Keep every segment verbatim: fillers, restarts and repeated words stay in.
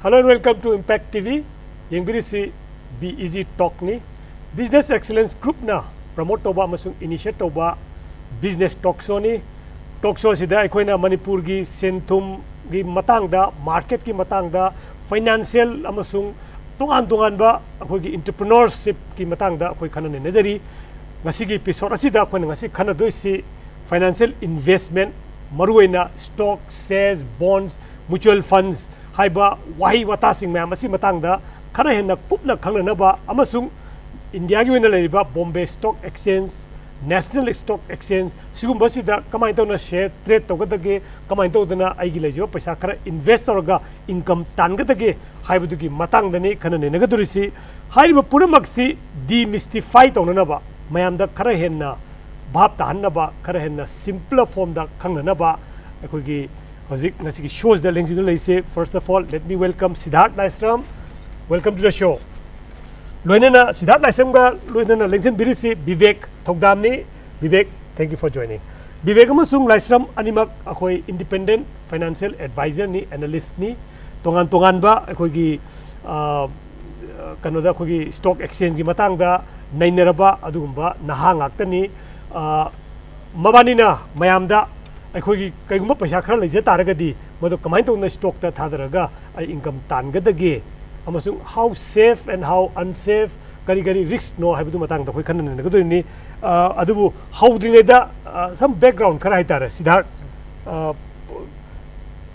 Hello and welcome to Impact T V. ꯌꯦꯡꯕꯤꯔꯤꯁꯤ B E G Talkꯅꯤ꯫ Business Excellence Groupꯅ promote ꯇꯧꯕ ꯑꯃꯁꯨꯡ initiate ꯇꯧꯕ business talk showꯅꯤ꯫ Talk show ꯑꯁꯤꯗ ꯑꯩꯈꯣꯏꯅ ꯃꯅꯤꯄꯨꯔꯒꯤ ꯁꯦꯟ ꯊꯨꯝꯒꯤ ꯃꯇꯥꯡꯗ, marketꯀꯤ ꯃꯇꯥꯡꯗ, financial ꯑꯃꯁꯨꯡ ꯇꯣꯉꯥꯟ ꯇꯣꯉꯥꯟꯕ ꯑꯩꯈꯣꯏꯒꯤ entrepreneurshipꯀꯤ ꯃꯇꯥꯡꯗ ꯑꯩꯈꯣꯏ ꯈꯟꯅ ꯅꯩꯅꯖꯔꯤ꯫ ꯉꯁꯤꯒꯤ episode ꯑꯁꯤꯗ ꯑꯩꯈꯣꯏꯅ ꯉꯁꯤ ꯈꯟꯅꯗꯣꯏꯁꯤ financial investment, ꯃꯔꯨꯑꯣꯏꯅ stock, shares, bonds, mutual funds ꯍꯥꯏꯕ ꯋꯥꯍꯩ ꯋꯥꯇꯥꯁꯤꯡ ꯃꯌꯥꯝ ꯑꯁꯤ ꯃꯇꯥꯡꯗ ꯈꯔ ꯍꯦꯟꯅ ꯀꯨꯞꯅ ꯈꯪꯅꯅꯕ ꯑꯃꯁꯨꯡ ꯏꯟꯗꯤꯌꯥꯒꯤ ꯑꯣꯏꯅ ꯂꯩꯔꯤꯕ Bombay Stock Exchange, National Stock Exchange ꯁꯤꯒꯨꯝꯕꯁꯤꯗ ꯀꯃꯥꯏꯅ ꯇꯧꯅ share trade ꯇꯧꯒꯗꯒꯦ, ꯀꯃꯥꯏꯅ ꯇꯧꯗꯅ ꯑꯩꯒꯤ ꯂꯩꯖꯕ ꯄꯩꯁꯥ ꯈꯔ invest ꯇꯧꯔꯒ income ꯇꯥꯟꯒꯗꯒꯦ ꯍꯥꯏꯕꯗꯨꯒꯤ ꯃꯇꯥꯡꯗꯅꯤ ꯈꯟꯅ ꯅꯩꯅꯒꯗꯧꯔꯤꯁꯤ꯫ ꯍꯥꯏꯔꯤꯕ ꯄꯨꯝꯅꯃꯛꯁꯤ demystify ꯇꯧꯅꯅꯕ, ꯃꯌꯥꯝꯗ ꯈꯔ ꯍꯦꯟꯅ ꯚꯥꯞ ꯇꯥꯍꯟꯅꯕ, ꯈꯔ ꯍꯦꯟꯅ simpler formꯗ ꯈꯪꯅꯅꯕ ꯑꯩꯈꯣꯏꯒꯤ ꯍꯧꯖꯤꯛ ꯉꯁꯤꯒꯤ showꯁꯤꯗ ꯂꯦꯡꯁꯤꯟꯗꯨꯅ ꯂꯩꯁꯦ꯫ First of all, let me welcome Siddharth Laisram. Welcome to the show. ꯂꯣꯏꯅꯅ ꯁꯤꯗꯥꯔꯠ ꯂꯥꯏꯁ꯭ꯔꯝꯒ ꯂꯣꯏꯅꯅ ꯂꯦꯡꯁꯤꯟꯕꯤꯔꯤꯁꯤ Bibek ꯊꯧꯗꯥꯝꯅꯤ꯫ Bibek, thank you for joining. Bibek ꯑꯃꯁꯨꯡ ꯂꯥꯏꯁ꯭ꯔꯝ ꯑꯅꯤꯃꯛ ꯑꯩꯈꯣꯏ independent financial advisorꯅꯤ, analystꯅꯤ꯫ ꯇꯣꯉꯥꯟ ꯇꯣꯉꯥꯟꯕ ꯑꯩꯈꯣꯏꯒꯤ, ꯑ, ꯀꯩꯅꯣꯗ ꯑꯩꯈꯣꯏꯒꯤ stock exchangeꯀꯤ ꯃꯇꯥꯡꯗ ꯅꯩꯅꯔꯕ ꯑꯗꯨꯒꯨꯝꯕ ꯅꯍꯥ ꯉꯥꯛꯇꯅꯤ꯫ ꯑ, ꯃꯕꯥꯅꯤꯅ ꯃꯌꯥꯝꯗ ꯑꯩꯈꯣꯏꯒꯤ ꯀꯩꯒꯨꯝꯕ ꯄꯩꯁꯥ ꯈꯔ ꯂꯩꯖ ꯇꯥꯔꯒꯗꯤ ꯃꯗꯨ ꯀꯃꯥꯏꯅ ꯇꯧꯗꯅ stockꯇ ꯊꯥꯗꯔꯒ ꯑꯩ income ꯇꯥꯟꯒꯗꯒꯦ ꯑꯃꯁꯨꯡ how safe and how unsafe, ꯀꯔꯤ ꯀꯔꯤ riskꯅꯣ ꯍꯥꯏꯕꯗꯨ ꯃꯇꯥꯡꯗ ꯑꯩꯈꯣꯏ ꯈꯟꯅ ꯅꯩꯅꯒꯗꯣꯏꯅꯤ꯫ ꯑ, ꯑꯗꯨꯕꯨ ꯍꯧꯗ꯭ꯔꯤꯉꯩꯗ, ꯑ, some background ꯈꯔ ꯍꯥꯏꯇꯥꯔꯦ꯫ ꯁꯤꯗꯥꯔꯠ, ꯑ,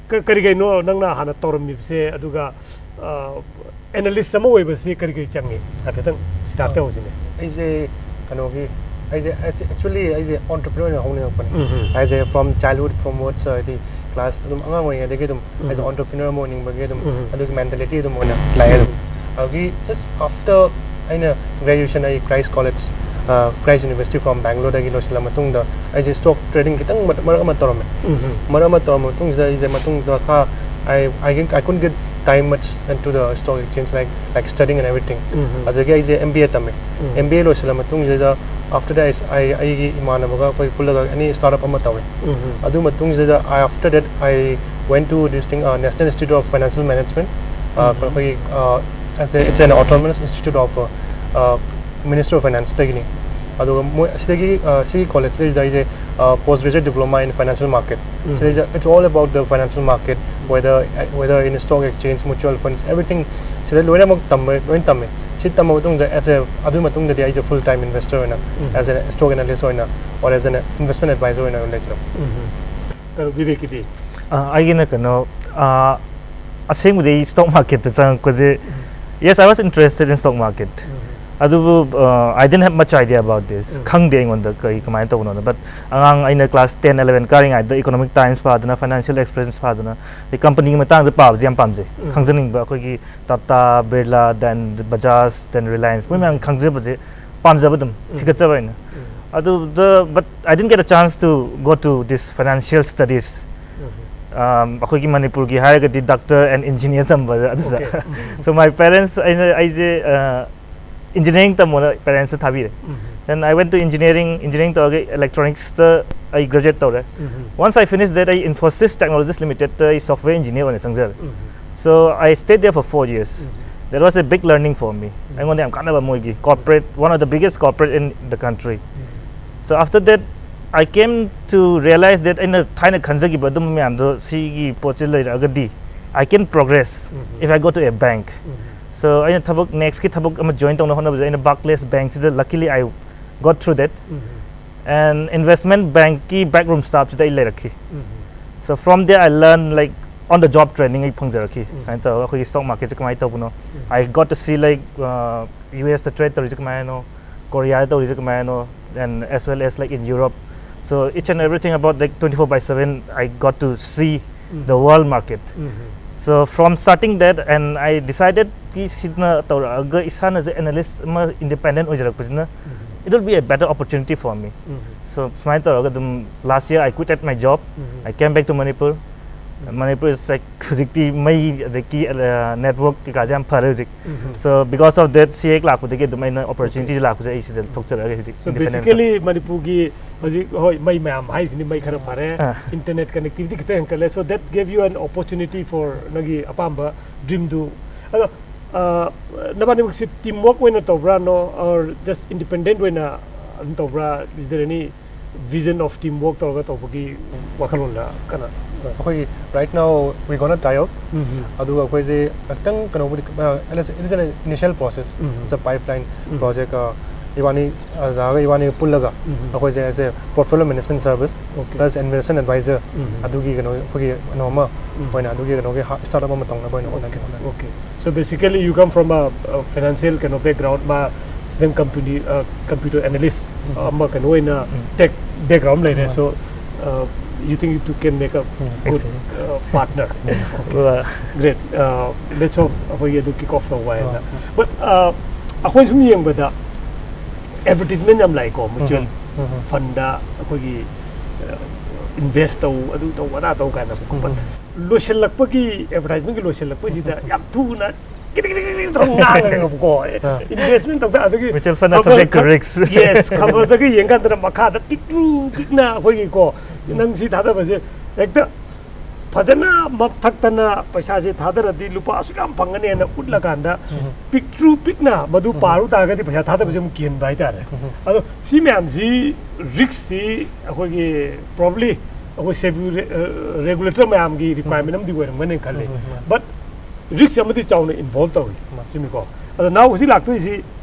ꯀ-, ꯀꯔꯤ ꯀꯔꯤꯅꯣ ꯅꯪꯅ ꯍꯥꯟꯅ ꯇꯧꯔꯝꯃꯤꯕꯁꯦ, ꯑꯗꯨꯒ, ꯑ, analyst ꯑꯃ ꯑꯣꯏꯕꯁꯤ ꯀꯔꯤ ꯀꯔꯤ ꯆꯪꯉꯤ? ꯍꯥꯏꯐꯦꯠꯇꯪ ꯁꯤꯗꯥꯔꯠꯇ ꯍꯧꯁꯤꯅꯦ꯫ ꯑꯩꯁꯦ ꯀꯩꯅꯣꯒꯤ, ꯑꯩꯁꯦ, ꯑꯩꯁꯦ actually ꯑꯩꯁꯦ entrepreneur ꯑꯣꯏꯅ ꯍꯧꯅꯤꯡꯉꯛꯄꯅꯦ꯫ ꯎꯝ, ꯎꯝ꯫ ꯑꯩꯁꯦ from childhood, from what, ꯍꯥꯏꯗꯤ class ꯑꯗꯨꯝ ꯑꯉꯥꯡ ꯑꯣꯏꯔꯤꯉꯩꯗꯒꯤ ꯑꯗꯨꯝ ꯑꯩꯁꯦ ꯎꯝ꯫ Entrepreneur ꯑꯃ ꯑꯣꯏꯅꯤꯡꯕꯒꯤ ꯑꯗꯨꯝ ꯎꯝ꯫ ꯑꯗꯨꯒꯤ mentality ꯑꯗꯨꯝ ꯑꯣꯏꯅ ꯂꯥꯛꯑꯦ ꯑꯗꯨꯝ꯫ ꯎꯝ꯫ ꯑꯗꯨꯗꯒꯤ just after ꯑꯩꯅ graduation ꯑꯩ Christ College, ꯑ, Christ University from Bangaloreꯗꯒꯤ ꯂꯣꯏꯁꯤꯜꯂ ꯃꯇꯨꯡꯗ ꯑꯩꯁꯦ stock trading ꯈꯤꯇꯪ ꯃꯔꯛ, ꯃꯔꯛ ꯑꯃ ꯇꯧꯔꯝꯃꯦ꯫ ꯎꯝ꯫ ꯃꯔꯛ ꯑꯃ ꯇꯧꯔꯝꯕ ꯃꯇꯨꯡꯁꯤꯗ ꯑꯩꯁꯦ ꯃꯇꯨꯡꯗ ꯈꯔ I, I, I couldn't get time much into the stock exchange, like, like studying and everything. ꯎꯝ꯫ ꯑꯗꯨꯗꯒꯤ ꯑꯩꯁꯦ M B A ꯇꯝꯃꯦ꯫ ꯎꯝ꯫ M B A ꯂꯣꯏꯁꯤꯜꯂ ꯃꯇꯨꯡꯁꯤꯗ after that I, ꯑꯩꯒꯤ ꯏꯃꯥꯟꯅꯕꯒ ꯑꯩꯈꯣꯏ ꯄꯨꯜꯂꯒ any startup ꯑꯃ ꯇꯧꯋꯦ꯫ ꯎꯝ꯫ ꯑꯗꯨ ꯃꯇꯨꯡꯁꯤꯗ I, after that I went to this thing, uh, National Institute of Financial Management, ꯑꯩꯈꯣꯏꯒꯤ as a it's an autonomous institute of Ministry of Finance ꯇꯒꯤꯅꯤ꯫ ꯑꯗꯨꯒ ꯃꯣꯏ ꯑꯁꯤꯗꯒꯤ ꯁꯤꯒꯤ ꯀꯣꯂꯦꯖꯁꯤꯗꯩꯁꯤꯗ ꯑꯩꯁꯦ post graduate diploma in financial market. ꯁꯤꯗꯩꯁꯤꯗ it's all about the financial market, whether whether in stock exchange, mutual funds, everything. ꯁꯤꯗ ꯂꯣꯏꯅꯃꯛ ꯇꯝꯕ ꯂꯣꯏꯅ ꯇꯝꯃꯦ꯫ ꯁꯤ ꯇꯝꯃ ꯃꯇꯨꯡꯗ as a ꯑꯗꯨꯒꯤ ꯃꯇꯨꯡꯗꯗꯤ ꯑꯩꯁꯦ full time investor ꯑꯣꯏꯅ as a stock analyst ꯑꯣꯏꯅ or as an investment advisor ꯑꯣꯏꯅ ꯂꯩꯖꯔꯦ꯫ ꯀꯩꯅꯣ ꯕꯤꯕꯦꯛꯀꯤꯗꯤ? ꯑꯩꯒꯤꯅ ꯀꯩꯅꯣ ꯑꯁꯦꯡꯕꯗꯤ ꯑꯩ stock market ꯇ ꯆꯪꯉꯛꯄꯁꯦ, yes, I was interested in stock market. ꯑꯗꯨꯕꯨ I didn't have much idea about this. ꯈꯪꯗꯦ ꯑꯩꯉꯣꯟꯗ ꯀꯔꯤ ꯀꯃꯥꯏꯅ ꯇꯧꯕꯅꯣꯅ꯫ But ꯑꯉꯥꯡ ꯑꯩꯅ class ten eleven ꯀꯥꯔꯤꯉꯩꯗ Economic Times ꯄꯥꯗꯅ, Financial Express ꯄꯥꯗꯅ, ꯑꯗꯩ company ꯒꯤ ꯃꯇꯥꯡꯗ ꯄꯥꯕꯗꯤ ꯌꯥꯝ ꯄꯥꯝꯖꯩ꯫ ꯈꯪꯖꯅꯤꯡꯕ ꯑꯩꯈꯣꯏꯒꯤ Tata, Birla, then Bajaj, then Reliance, ꯃꯣꯏ ꯃꯌꯥꯝ ꯈꯪꯖꯕꯁꯦ ꯄꯥꯝꯖꯕ ꯑꯗꯨꯝ ꯊꯤꯒꯠꯆꯕ ꯑꯩꯅ꯫ ꯑꯗꯨꯗ but I didn't get a chance to go to this financial studies. ꯑꯩꯈꯣꯏꯒꯤ ꯃꯅꯤꯄꯨꯔꯒꯤ ꯍꯥꯏꯔꯒꯗꯤ doctor and engineer ꯇꯝꯕꯗ ꯑꯗꯨꯗ꯫ So my parents ꯑꯩꯅ ꯑꯩꯁꯦ engineering ꯇꯝꯃꯣꯅ parents ꯅ ꯊꯥꯕꯤꯔꯦ꯫ Then I went to engineering, engineering ꯇꯧꯔꯒ electronics ꯇ ꯑꯩ graduate ꯇꯧꯔꯦ꯫ Once I finished that, ꯑꯩ Infosys Technologies Limited ꯇ ꯑꯩ software engineer ꯑꯣꯏꯅ ꯆꯪꯖꯔꯦ꯫ So I stayed there for four years. That was a big learning for me. ꯑꯩꯉꯣꯟꯗ ꯌꯥꯝ ꯀꯥꯟꯅꯕ ꯃꯣꯏꯒꯤ corporate, one of the biggest corporate in the country. So after that, I came to realize that ꯑꯩꯅ ꯊꯥꯏꯅ ꯈꯟꯖꯈꯤꯕ ꯑꯗꯨꯝ ꯃꯌꯥꯝꯗꯣ ꯁꯤꯒꯤ ꯄꯣꯠꯁꯤ ꯂꯩꯔꯛꯑꯒꯗꯤ I can progress if I go to a bank. So ꯑꯩꯅ ꯊꯕꯛ next ꯀꯤ ꯊꯕꯛ ꯑꯃ join ꯇꯧꯅꯕ ꯍꯣꯠꯅꯕꯁꯦ ꯑꯩꯅ Barclays Bank ꯁꯤꯗ luckily I got through that. And investment bank ꯀꯤ backroom staff ꯁꯤꯗ ꯑꯩ ꯂꯩꯔꯛꯈꯤ꯫ So from there I learn like on the job training ꯑꯩ ꯐꯪꯖꯔꯛꯈꯤ꯫ ꯁꯨꯃꯥꯏꯅ ꯇꯧꯔꯒ ꯑꯩꯈꯣꯏꯒꯤ stock market ꯁꯦ ꯀꯃꯥꯏꯅ ꯇꯧꯕꯅꯣ꯫ I got to see like US ꯇ trade ꯇꯧꯔꯤꯁꯦ ꯀꯃꯥꯏꯅꯅꯣ, Korea ꯗ ꯇꯧꯔꯤꯁꯦ ꯀꯃꯥꯏꯅꯅꯣ, and as well as like in Europe. So each and everything about like twenty-four by seven I got to see the world market. So from starting that and I decided ꯀꯤ ꯁꯤꯅ ꯇꯧꯔꯛꯑꯒ ꯏꯁꯥꯅꯁꯨ analyst ꯑꯃ independent ꯑꯣꯏꯖꯔꯛꯄꯁꯤꯅ it will be a better opportunity for me. So ꯁꯨꯃꯥꯏꯅ ꯇꯧꯔꯒ ꯑꯗꯨꯝ last year I quitted my job. I came back to Manipur. Manipur is like ꯍꯧꯖꯤꯛꯇꯤ ꯃꯩ ꯑꯗꯒꯤ network ꯀꯩꯀꯥꯁꯦ ꯌꯥꯝ ꯐꯔꯦ ꯍꯧꯖꯤꯛ꯫ So because of that, ꯁꯤ ꯍꯦꯛ ꯂꯥꯛꯄꯗꯒꯤ ꯑꯗꯨꯝ ꯑꯩꯅ opportunity ꯂꯥꯛꯄꯁꯦ ꯑꯩ ꯁꯤꯗ ꯊꯣꯛꯆꯔꯛꯑꯒꯦ ꯍꯧꯖꯤꯛ So independent. Basically ꯃꯅꯤꯄꯨꯔꯒꯤ ꯍꯧꯖꯤꯛ ꯍꯣꯏ ꯃꯩ ꯃꯌꯥꯝ ꯍꯥꯏꯁꯤꯅꯤ, ꯃꯩ ꯈꯔ ꯐꯔꯦ, ꯑꯥ. Internet connectivity ꯈꯤꯇꯪ ꯍꯦꯟꯒꯠꯂꯦ, so that gave you an opportunity for ꯅꯪꯒꯤ ꯑꯄꯥꯝꯕ dreamꯗꯨ꯫ ꯑꯗꯣ ꯑꯥ, ꯅꯕꯥꯅꯤꯃꯛꯁꯤ team work ꯑꯣꯏꯅ ꯇꯧꯕ꯭ꯔꯥ, no, or just independent ꯑꯣꯏꯅ ꯑꯗꯨꯝ ꯇꯧꯕ꯭ꯔꯥ? Is there any vision of team work ꯇꯧꯔꯒ ꯇꯧꯕꯒꯤ ꯋꯥꯈꯜꯂꯣꯟꯗ ꯀꯟꯅ? ꯑꯩꯈꯣꯏꯒꯤ right now we gonna tie up. ꯎꯝ. ꯑꯗꯨꯒ ꯑꯩꯈꯣꯏꯁꯦ ꯈꯤꯇꯪ ꯀꯩꯅꯣꯕꯨꯗꯤ, it is an initial process, um. it's a pipeline um. project. ꯏꯕꯥꯅꯤ ꯑꯗꯥꯒ ꯏꯕꯥꯅꯤ ꯄꯨꯜꯂꯒ ꯎꯝ. ꯑꯩꯈꯣꯏꯁꯦ as a portfolio management service Okay. plus investment advisor ꯎꯝ. ꯑꯗꯨꯒꯤ ꯀꯩꯅꯣ ꯑꯩꯈꯣꯏꯒꯤ ꯀꯩꯅꯣ ꯑꯃ ꯎꯝ. ꯑꯣꯏꯅ ꯑꯗꯨꯒꯤ ꯀꯩꯅꯣꯒꯤ startup ꯑꯃ ꯇꯧꯅꯕ ꯑꯣꯏꯅ ꯍꯣꯠꯅꯒꯦ ꯍꯣꯠꯅꯒꯦ. Okay. So basically you come from a, a financial ꯀꯩꯅꯣ background, ꯃꯥ ꯁꯤꯗꯪ company, uh, computer analyst ꯑꯃ ꯀꯩꯅꯣ ꯑꯣꯏꯅ tech background ꯂꯩꯔꯦ, so uh, you think you can make a good uh, partner? Well, Great. Uh, let's hope ꯑꯩꯈꯣꯏꯒꯤ ꯑꯗꯨ kick off ꯇꯧꯕ ꯍꯥꯏꯅ. But uh, ꯑꯩꯈꯣꯏ ꯁꯨꯝ ꯌꯦꯡꯕꯗ advertisement ꯌꯥꯝ ꯂꯥꯛꯏꯀꯣ, mutual fundꯗ ꯑꯩꯈꯣꯏꯒꯤ uh, invest ꯇꯧ, ꯑꯗꯨ ꯇꯧ, ꯑꯗꯥ ꯇꯧ ꯀꯥꯏꯅ. But ꯂꯣꯏꯁꯤꯜꯂꯛꯄꯒꯤ, advertisementꯀꯤ ꯂꯣꯏꯁꯤꯜꯂꯛꯄꯁꯤꯗ ꯌꯥꯝ ꯊꯨꯅ ꯀꯤꯔꯤ ꯀꯤꯔꯤ ꯀꯤꯔꯤ ꯇꯧꯔ ꯉꯥꯡꯉꯒꯀꯣ, investment ꯇꯧꯗ, ꯑꯗꯒꯤ Mutual fund are subject to risks. Yes, coverꯗꯒꯤ ꯌꯦꯡꯀꯥꯟꯗ ꯃꯈꯥꯗ ꯄꯤꯛꯇ꯭ꯔꯨ ꯄꯤꯛꯅ ꯑꯩꯈꯣꯏꯒꯤꯀꯣ, ꯅꯪ ꯁꯤ ꯊꯥꯗꯕꯁꯦ ꯍꯦꯛꯇ ꯐꯖꯅ ꯃꯊꯛꯇꯅ ꯄꯩꯁꯥꯁꯦ ꯊꯥꯗꯔꯗꯤ ꯂꯨꯄꯥ ꯑꯁꯨꯛ ꯌꯥꯝ ꯐꯪꯒꯅꯦꯅ ꯎꯠꯂꯀꯥꯟꯗ ꯄꯤꯛꯇ꯭ꯔꯨ ꯄꯤꯛꯅ ꯃꯗꯨ ꯄꯥꯔꯨ ꯇꯥꯔꯒꯗꯤ ꯄꯩꯁꯥ ꯊꯥꯗꯕꯁꯦ ꯑꯃꯨꯛ ꯀꯤꯍꯟꯕ ꯍꯥꯏꯇꯥꯔꯦ. ꯑꯗꯣ ꯁꯤ ꯃꯌꯥꯝꯁꯤ, riskꯁꯤ ꯑꯩꯈꯣꯏꯒꯤ probably ꯑꯩꯈꯣꯏ SEBI regulator ꯃꯌꯥꯝꯒꯤ requirement ꯑꯃꯗꯤ ꯑꯣꯏꯔꯝꯒꯅꯤ ꯈꯜꯂꯤ. But risk ꯑꯃꯗꯤ ꯆꯥꯎꯅ involve ꯇꯧꯏ, ꯆꯨꯝꯃꯤꯀꯣ? ꯑꯗꯣ ꯅꯥꯎ ꯍꯧꯖꯤꯛ ꯂꯥꯛꯇꯣꯏꯁꯤ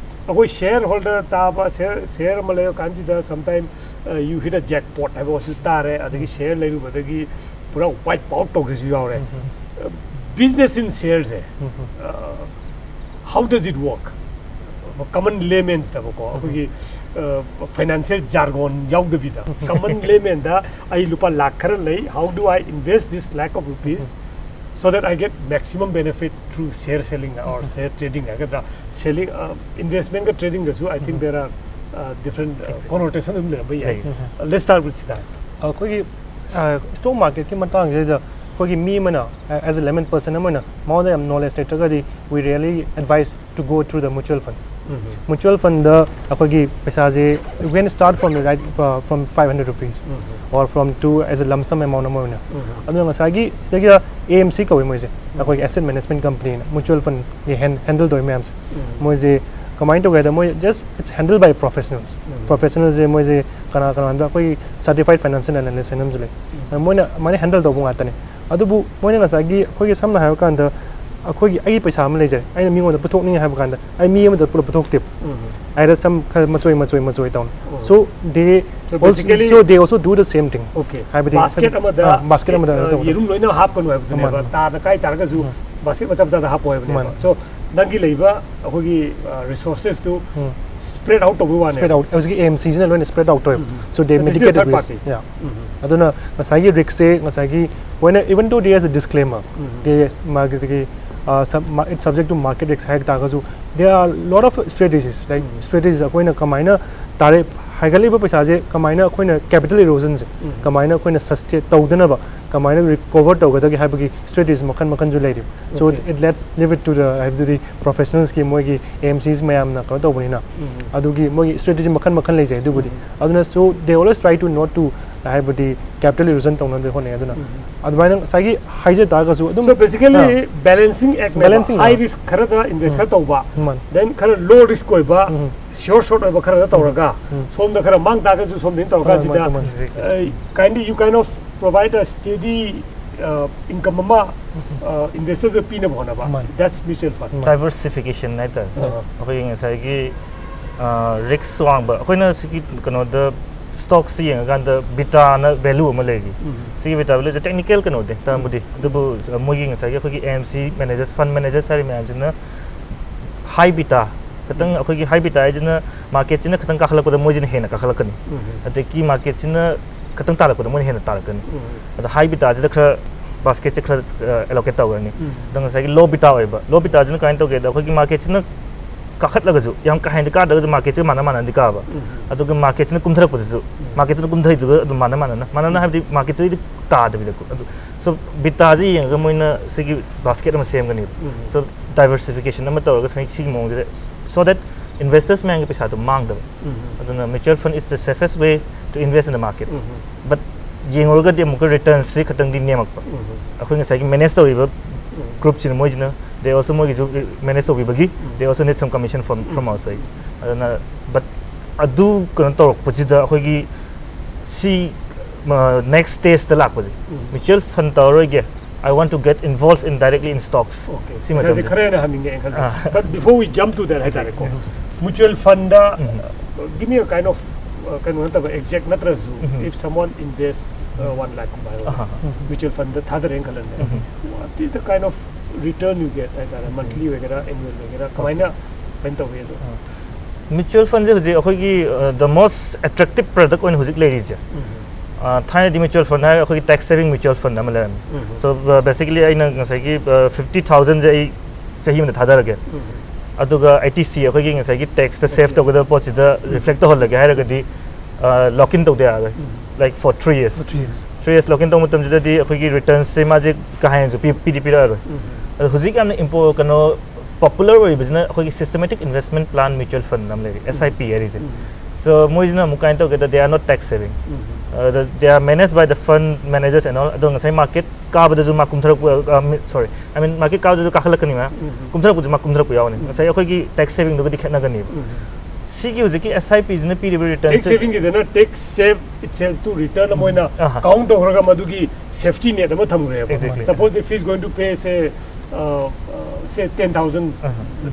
ꯑꯩꯈꯣꯏ shareholder ꯇꯥꯕ, share share ꯑꯃ ꯂꯩꯕ ꯀꯥꯟꯁꯤꯗ sometime uh, you hit a jackpot ꯍꯥꯏꯕ ꯋꯥꯁꯨ ꯇꯥꯔꯦ, ꯑꯗꯒꯤ share ꯂꯩꯔꯨꯕꯗꯒꯤ ꯄꯨꯔꯥ wipe out ꯇꯧꯒꯦꯁꯨ ꯌꯥꯎꯔꯦ. Business in shareꯁꯦ, uh, how does it work? Common laymansꯇꯕꯀꯣ, ꯑꯩꯈꯣꯏꯒꯤ uh, financial jargon ꯌꯥꯎꯗꯕꯤꯗ, common laymanꯗ ꯑꯩ ꯂꯨꯄꯥ ꯂꯥꯛ ꯈꯔ ꯂꯩ, how do I invest this lakh of rupees so that I get maximum benefit through share selling or share trading ꯍꯥꯏꯒꯗ꯭ꯔꯥ? Selling, uh, investmentꯀ tradingꯒꯁꯨ I think there are uh, different uh, connotation ꯑꯗꯨꯝ ꯂꯩꯔꯝꯕ ꯌꯥꯏ. ꯂꯩ. Uh, let's start with Siddharth. ꯑꯩꯈꯣꯏꯒꯤ stock marketꯀꯤ ꯃꯇꯥꯡꯁꯤꯗ ꯑꯩꯈꯣꯏꯒꯤ ꯃꯤ ꯑꯃꯅ, as a layman person ꯑꯃ ꯑꯣꯏꯅ, ꯃꯉꯣꯟꯗ ꯌꯥꯝ knowledge ꯂꯩꯇ꯭ꯔꯒꯗꯤ, we really advise to go through the mutual fund. Mutual fundꯗ ꯑꯩꯈꯣꯏꯒꯤ ꯄꯩꯁꯥꯁꯦ, you can start from the right, uh, from five hundred rupees or from two as a lump sum amount ꯑꯃ ꯑꯣꯏꯅ. ꯑꯗꯨꯅ ꯉꯁꯥꯏꯒꯤ ꯁꯤꯗꯒꯤ A M C ꯀꯧꯏ ꯃꯣꯏꯁꯦ, ꯑꯩꯈꯣꯏꯒꯤ asset management companyꯅ mutual fundꯒꯤ handle ꯇꯧꯋꯤ ꯃꯌꯥꯝꯁꯦ. ꯃꯣꯏꯁꯦ ꯀꯃꯥꯏꯅ ꯇꯧꯒꯦ ꯍꯥꯏꯗ, ꯃꯣꯏ just it's handled by professionals. Professionalꯁꯦ ꯃꯣꯏꯁꯦ ꯀꯅꯥ ꯀꯅꯥꯗ, ꯑꯩꯈꯣꯏꯒꯤ certified financial analyst ꯍꯥꯏꯅ ꯑꯃꯁꯨ ꯂꯩ. ꯃꯣꯏꯅ ꯑꯗꯨꯃꯥꯏꯅ handle ꯇꯧꯕ ꯉꯥꯛꯇꯅꯦ. ꯑꯗꯨꯕꯨ ꯃꯣꯏꯅ ꯉꯁꯥꯏꯒꯤ ꯑꯩꯈꯣꯏꯒꯤ, ꯁꯝꯅ ꯍꯥꯏꯔ ꯀꯥꯟꯗ, ꯑꯩꯈꯣꯏꯒꯤ, ꯑꯩꯒꯤ ꯄꯩꯁꯥ ꯑꯃ ꯂꯩꯖꯔꯦ, ꯑꯩꯅ ꯃꯤꯉꯣꯟꯗ ꯄꯨꯊꯣꯛꯅꯤꯡꯉꯦ ꯍꯥꯏꯕ ꯀꯥꯟꯗ ꯑꯩ ꯃꯤ ꯑꯃꯗ ꯄꯨꯂꯞ ꯄꯨꯊꯣꯛꯇꯦꯕ. ꯑꯩꯗ ꯁꯝ ꯈꯔ ꯃꯆꯣꯏ ꯃꯆꯣꯏ ꯃꯆꯣꯏ ꯇꯧꯅ. So they So also, basically, so they also do the same thing. Okay. ꯍꯥꯏꯕꯗꯤ, basket ꯑꯃꯗ, basket ꯑꯃꯗ ꯑ, ꯇꯧꯕꯗꯣ. ꯌꯦꯔꯨꯝ ꯂꯣꯏꯅ ꯍꯥꯞꯀꯅꯨ ꯍꯥꯏꯕꯗꯨꯅꯦꯕ. ꯃꯥꯅꯦ. ꯇꯥꯗ ꯀꯥꯏ ꯇꯥꯔꯒꯁꯨ basket ꯃꯆꯥ ꯃꯆꯥꯗ ꯍꯥꯞꯄꯣ ꯍꯥꯏꯕꯅꯦꯕ. ꯃꯥꯅꯦ. So ꯅꯪꯒꯤ ꯂꯩꯕ ꯑꯩꯈꯣꯏꯒꯤ resourcesꯇꯨ spread out ꯇꯧꯕ ꯋꯥꯅꯦ. Spread out. ꯍꯧꯖꯤꯛꯀꯤ A M Cꯁꯤꯅ ꯂꯣꯏꯅ spread out ꯇꯧꯋꯦꯕ. So they mitigate the risk. Yeah. ꯑꯗꯨꯅ ꯉꯁꯥꯏꯒꯤ riskꯁꯦ, ꯉꯁꯥꯏꯒꯤ, when, even though there is a disclaimer, there is, ꯃꯥꯒꯤ, ꯑ, sub-, ma-, it's subject to market risk ꯍꯥꯏ ꯇꯥꯔꯒꯁꯨ, there are lot of strategies, like strategies ꯑꯩꯈꯣꯏꯅ ꯀꯃꯥꯏꯅ ꯇꯥꯔꯦ, ꯍꯥꯏꯒꯠꯂꯤꯕ ꯄꯩꯁꯥꯁꯦ ꯀꯃꯥꯏꯅ ꯑꯩꯈꯣꯏꯅ capital erosionꯁꯦ ꯀꯃꯥꯏꯅ ꯑꯩꯈꯣꯏꯅ sustain ꯇꯧꯗꯅꯕ, ꯀꯃꯥꯏꯅ recover ꯇꯧꯒꯗꯒꯦ ꯍꯥꯏꯕꯒꯤ strategies ꯃꯈꯜ ꯃꯈꯜꯁꯨ ꯂꯩꯔꯤ. So it, let's leave it to the, ꯍꯥꯏꯕꯗꯤ professionalsꯀꯤ ꯃꯣꯏꯒꯤ A M Cs ꯃꯌꯥꯝꯅ ꯀꯩꯅꯣ ꯇꯧꯕꯅꯤꯅ, ꯑꯗꯨꯒꯤ ꯃꯣꯏꯒꯤ strategy ꯃꯈꯜ ꯃꯈꯜ ꯂꯩꯖꯩ ꯑꯗꯨꯕꯨꯗꯤ. ꯑꯗꯨꯅ so they always try to not to, ꯍꯥꯏꯕꯗꯤ capital erosion ꯇꯧꯅꯕꯗꯤ ꯍꯣꯠꯅꯩ. ꯑꯗꯨꯅ ꯑꯗꯨꯃꯥꯏꯅ ꯉꯁꯥꯏꯒꯤ ꯍꯥꯏꯖ ꯇꯥꯔꯒꯁꯨ ꯑꯗꯨꯝ, So basically, balancing act, balancing high risk ꯈꯔꯗ invest ꯈꯔ ꯇꯧꯕ, ꯃꯥꯅꯤ. Then ꯈꯔ low risk ꯑꯣꯏꯕ, sure shot ꯑꯣꯏꯕ ꯈꯔꯗ ꯇꯧꯔꯒ, ꯁꯣꯝꯗ ꯈꯔ ꯃꯥꯡ ꯇꯥꯔꯒꯁꯨ ꯁꯣꯝꯗ ꯇꯧꯔꯀꯥꯟꯁꯤꯗ, ꯃꯥꯅꯤ, ꯃꯥꯅꯤ. Kind of, you kind of provide a steady, uh, income ꯑꯃ, uh, investorꯗ ꯄꯤꯅꯕ ꯍꯣꯠꯅꯕ. ꯃꯥꯅꯤ. That's mutual fund. Diversification ꯍꯥꯏꯇꯥꯔꯦ. ꯑꯩꯈꯣꯏꯒꯤ ꯉꯁꯥꯏꯒꯤ risk ꯋꯥꯡꯕ, ꯑꯩꯈꯣꯏꯅ ꯁꯤꯒꯤ ꯀꯩꯅꯣꯗ, stocksꯇ ꯌꯦꯡꯉꯀꯥꯟꯗ betaꯅ value ꯑꯃ ꯂꯩꯔꯤ. ꯁꯤꯒꯤ beta valueꯁꯦ technical ꯀꯩꯅꯣꯗꯤ ꯇꯥꯔꯝꯕꯨꯗꯤ, ꯑꯗꯨꯕꯨ ꯃꯣꯏꯒꯤ ꯉꯁꯥꯏꯒꯤ ꯑꯩꯈꯣꯏꯒꯤ A M C managers, fund managers ꯍꯥꯏꯔꯤꯕ ꯃꯌꯥꯝꯁꯤꯅ high beta, ꯈꯤꯇꯪ ꯑꯩꯈꯣꯏꯒꯤ high beta ꯍꯥꯏꯁꯤꯅ marketꯁꯤꯅ ꯈꯤꯇꯪ ꯀꯥꯈꯠꯂꯛꯄꯗ ꯃꯣꯏꯁꯤꯅ ꯍꯦꯟꯅ ꯀꯥꯈꯠꯂꯛꯀꯅꯤ. ꯑꯗꯒꯤ marketꯁꯤꯅ ꯈꯤꯇꯪ ꯇꯥꯔꯛꯄꯗ ꯃꯣꯏꯅ ꯍꯦꯟꯅ ꯇꯥꯔꯛꯀꯅꯤ. ꯑꯗ high betaꯁꯤꯗ ꯈꯔ basketꯁꯦ ꯈꯔ, ꯑ, allocate ꯇꯧꯒꯅꯤ. ꯑꯗꯣ ꯉꯁꯥꯏꯒꯤ low beta ꯑꯣꯏꯕ, low betaꯁꯤꯅ ꯀꯃꯥꯏꯅ ꯇꯧꯒꯦꯗ, ꯑꯩꯈꯣꯏꯒꯤ marketꯁꯤꯅ ꯀꯥꯈꯠꯂꯒꯁꯨ ꯌꯥꯝ ꯀꯥ ꯍꯦꯟꯅꯗꯤ ꯀꯥꯗ꯭ꯔꯒꯁꯨ ꯃꯥꯔꯀꯦꯠꯁꯦ ꯃꯥꯟꯅ ꯃꯥꯟꯅꯗꯤ ꯀꯥꯕ, ꯑꯗꯨꯒ ꯃꯥꯔꯀꯦꯠꯁꯤꯅ ꯀꯨꯝꯊꯔꯛꯄꯗꯁꯨ ꯃꯥꯔꯀꯦꯠꯇꯨꯅ ꯀꯨꯝꯊꯩꯗꯨꯒ ꯑꯗꯨꯝ ꯃꯥꯟꯅ ꯃꯥꯟꯅꯅ ꯃꯥꯟꯅꯅ ꯍꯥꯏꯕꯗꯤ ꯃꯥꯔꯀꯦꯠꯇꯨꯗꯤ ꯇꯥꯗꯕꯤꯗꯀꯣ꯫ ꯑꯗꯨ ꯁꯣ ꯕꯤꯇꯥꯁꯦ ꯌꯦꯡꯉꯒ ꯃꯣꯏꯅ ꯁꯤꯒꯤ ꯕꯥꯁꯀꯦꯠ ꯑꯃ ꯁꯦꯝꯒꯅꯦꯕ꯫ ꯁꯣ ꯗꯥꯏꯕꯔꯁꯤꯐꯤꯀꯦꯁꯟ ꯑꯃ ꯇꯧꯔꯒ ꯁꯤ- ꯁꯤꯒꯤ ꯃꯑꯣꯡꯁꯤꯗ, so that investors ꯃꯌꯥꯝꯒꯤ ꯄꯩꯁꯥꯗꯣ ꯃꯥꯡꯗꯕ꯫ ꯑꯗꯨꯅ mutual fund is the safest way to invest in the market. But ꯌꯦꯡꯉꯨꯔꯒꯗꯤ ꯑꯃꯨꯛꯀ ꯔꯤꯇꯔꯟꯁꯤ ꯈꯇꯪꯗꯤ ꯅꯦꯝꯃꯛꯄ꯫ ꯑꯩꯈꯣꯏ ꯉꯁꯥꯏꯒꯤ ꯃꯦꯅꯦꯖ ꯇꯧꯔꯤꯕ ꯒ꯭ꯔꯨꯞꯁꯤꯅ, ꯃꯣꯏꯁꯤꯅ, they also ꯃꯣꯏꯒꯤꯁꯨ manage ꯇꯧꯕꯤꯕꯒꯤ, they also need some commission from from us ꯑꯩ꯫ ꯑꯗꯨꯅ, but ꯑꯗꯨ ꯀꯩꯅꯣ ꯇꯧꯔꯛꯄꯁꯤꯗ ꯑꯩꯈꯣꯏꯒꯤ ꯁꯤ ꯅꯦꯛꯁ ꯁ꯭ꯇꯦꯖꯇ ꯂꯥꯛꯄꯁꯦ, mutual fund ꯇꯧꯔꯔꯣꯏꯒꯦ, I want to get involved in directly in stocks. Okay. ꯁꯤ ꯉꯁꯥꯏꯁꯦ ꯃꯇꯝꯗ ꯈꯔ ꯍꯦꯟꯅ ꯍꯪꯅꯤꯡꯉꯦ ꯑꯩꯅ ꯈꯜꯂꯦ꯫ ꯑꯥ. But before we jump to that ꯍꯥꯏꯇꯥꯔꯦꯀꯣ, mutual fundꯗ give me a kind of, uh, ꯀꯩꯅꯣ ꯅꯠꯇꯕ, exact ꯅꯠꯇ꯭ꯔꯁꯨ, if someone invest uh, one lakh ꯀꯨꯝꯕ ꯍꯥꯏꯔꯣ, ꯑꯍꯥ. Mutual fundꯗ ꯊꯥꯗꯔꯦꯅ ꯈꯜꯂꯅꯦ, what is the kind of return you get ꯍꯥꯏꯇꯥꯔꯦ, monthly ꯑꯣꯏꯒꯦꯔꯥ, annual ꯑꯣꯏꯒꯦꯔꯥ, ꯀꯃꯥꯏꯅ ꯀꯩꯅꯣ ꯇꯧꯋꯤ ꯑꯗꯣ? Mutual fundꯁꯦ ꯍꯧꯖꯤꯛ ꯑꯩꯈꯣꯏꯒꯤ the most attractive product ꯑꯣꯏꯅ ꯍꯧꯖꯤꯛ ꯂꯩꯔꯤꯁꯦ, ꯑ, ꯊꯥꯏꯅꯗꯤ mutual fund ꯍꯥꯏꯔꯒ ꯑꯩꯈꯣꯏꯒꯤ tax saving mutual fund ꯑꯃ ꯂꯩꯔꯝꯃꯤ꯫ So basically ꯑꯩꯅ ꯉꯁꯥꯏꯒꯤ fifty thousandꯁꯦ ꯑꯩ ꯆꯍꯤ ꯑꯃꯗ ꯊꯥꯗꯔꯒꯦ, ꯑꯗꯨꯒ eighty C ꯑꯩꯈꯣꯏꯒꯤ ꯉꯁꯥꯏꯒꯤ ꯇꯦꯛꯁꯇ ꯁꯦꯚ ꯇꯧꯒꯗꯕ ꯄꯣꯠꯁꯤꯗ ꯔꯤꯐ꯭ꯂꯦꯛ ꯇꯧꯍꯜꯂꯒꯦ ꯍꯥꯏꯔꯒꯗꯤ lock in ꯇꯧꯗ ꯌꯥꯔꯣꯏ, like for three years. Three years lock in ꯇꯧꯕ ꯃꯇꯝꯁꯤꯗꯗꯤ ꯑꯩꯈꯣꯏꯒꯤ ꯔꯤꯇꯔꯟꯁꯦ ꯃꯥꯁꯦ ꯀꯥ ꯍꯦꯟꯅꯁꯨ ꯄꯤ- ꯄꯤꯗꯤ ꯄꯤꯔꯛꯑꯔꯣꯏ꯫ ꯑꯗꯣ ꯍꯧꯖꯤꯛ ꯌꯥꯝꯅ ꯏꯝꯄꯣ ꯀꯩꯅꯣ ꯄꯣꯄꯨꯂꯔ ꯑꯣꯏꯔꯤꯕꯁꯤꯅ ꯑꯩꯈꯣꯏꯒꯤ systematic investment plan mutual fund ꯑꯃ ꯂꯩꯔꯤ, S I P ꯍꯥꯏꯔꯤꯁꯦ꯫ So ꯃꯣꯏꯁꯤꯅ ꯑꯃꯨꯛ ꯀꯃꯥꯏꯅ ꯇꯧꯒꯦꯗ, they are not tax saving. ꯑꯗ they are managed by the fund managers and all. ꯑꯗꯣ ꯉꯁꯥꯏ ꯃꯥꯔꯀꯦꯠ ꯀꯥꯕꯗꯁꯨ ꯃꯥ ꯀꯨꯝꯊꯔꯛꯄ, sorry, I mean market ꯀꯥꯕꯗꯁꯨ ꯀꯥꯈꯠꯂꯛꯀꯅꯤ ꯃꯌꯥꯝ, ꯀꯨꯝꯊꯔꯛꯄꯗꯁꯨ ꯃꯥ ꯀꯨꯝꯊꯔꯛꯄ ꯌꯥꯎꯅꯤ꯫ ꯉꯁꯥꯏ ꯑꯩꯈꯣꯏꯒꯤ tax savingꯗꯨꯒꯗꯤ ꯈꯦꯠꯅꯒꯅꯤꯕ꯫ ꯁꯤꯒꯤ ꯍꯧꯖꯤꯛꯀꯤ S I Pꯁꯤꯅ ꯄꯤꯔꯤꯕ Tax ꯔꯤꯇꯔꯟꯁꯦ savingꯒꯤꯗꯅ tax save itself to return ꯑꯃ ꯑꯣꯏꯅ ꯑꯍꯥ. ꯀꯥꯎꯟ ꯇꯧꯈ꯭ꯔꯒ ꯃꯗꯨꯒꯤ safety net ꯑꯃ ꯊꯝꯈ꯭ꯔꯦꯕ꯫ Exactly. Suppose if he's going to pay say, uh, uh, say ten thousand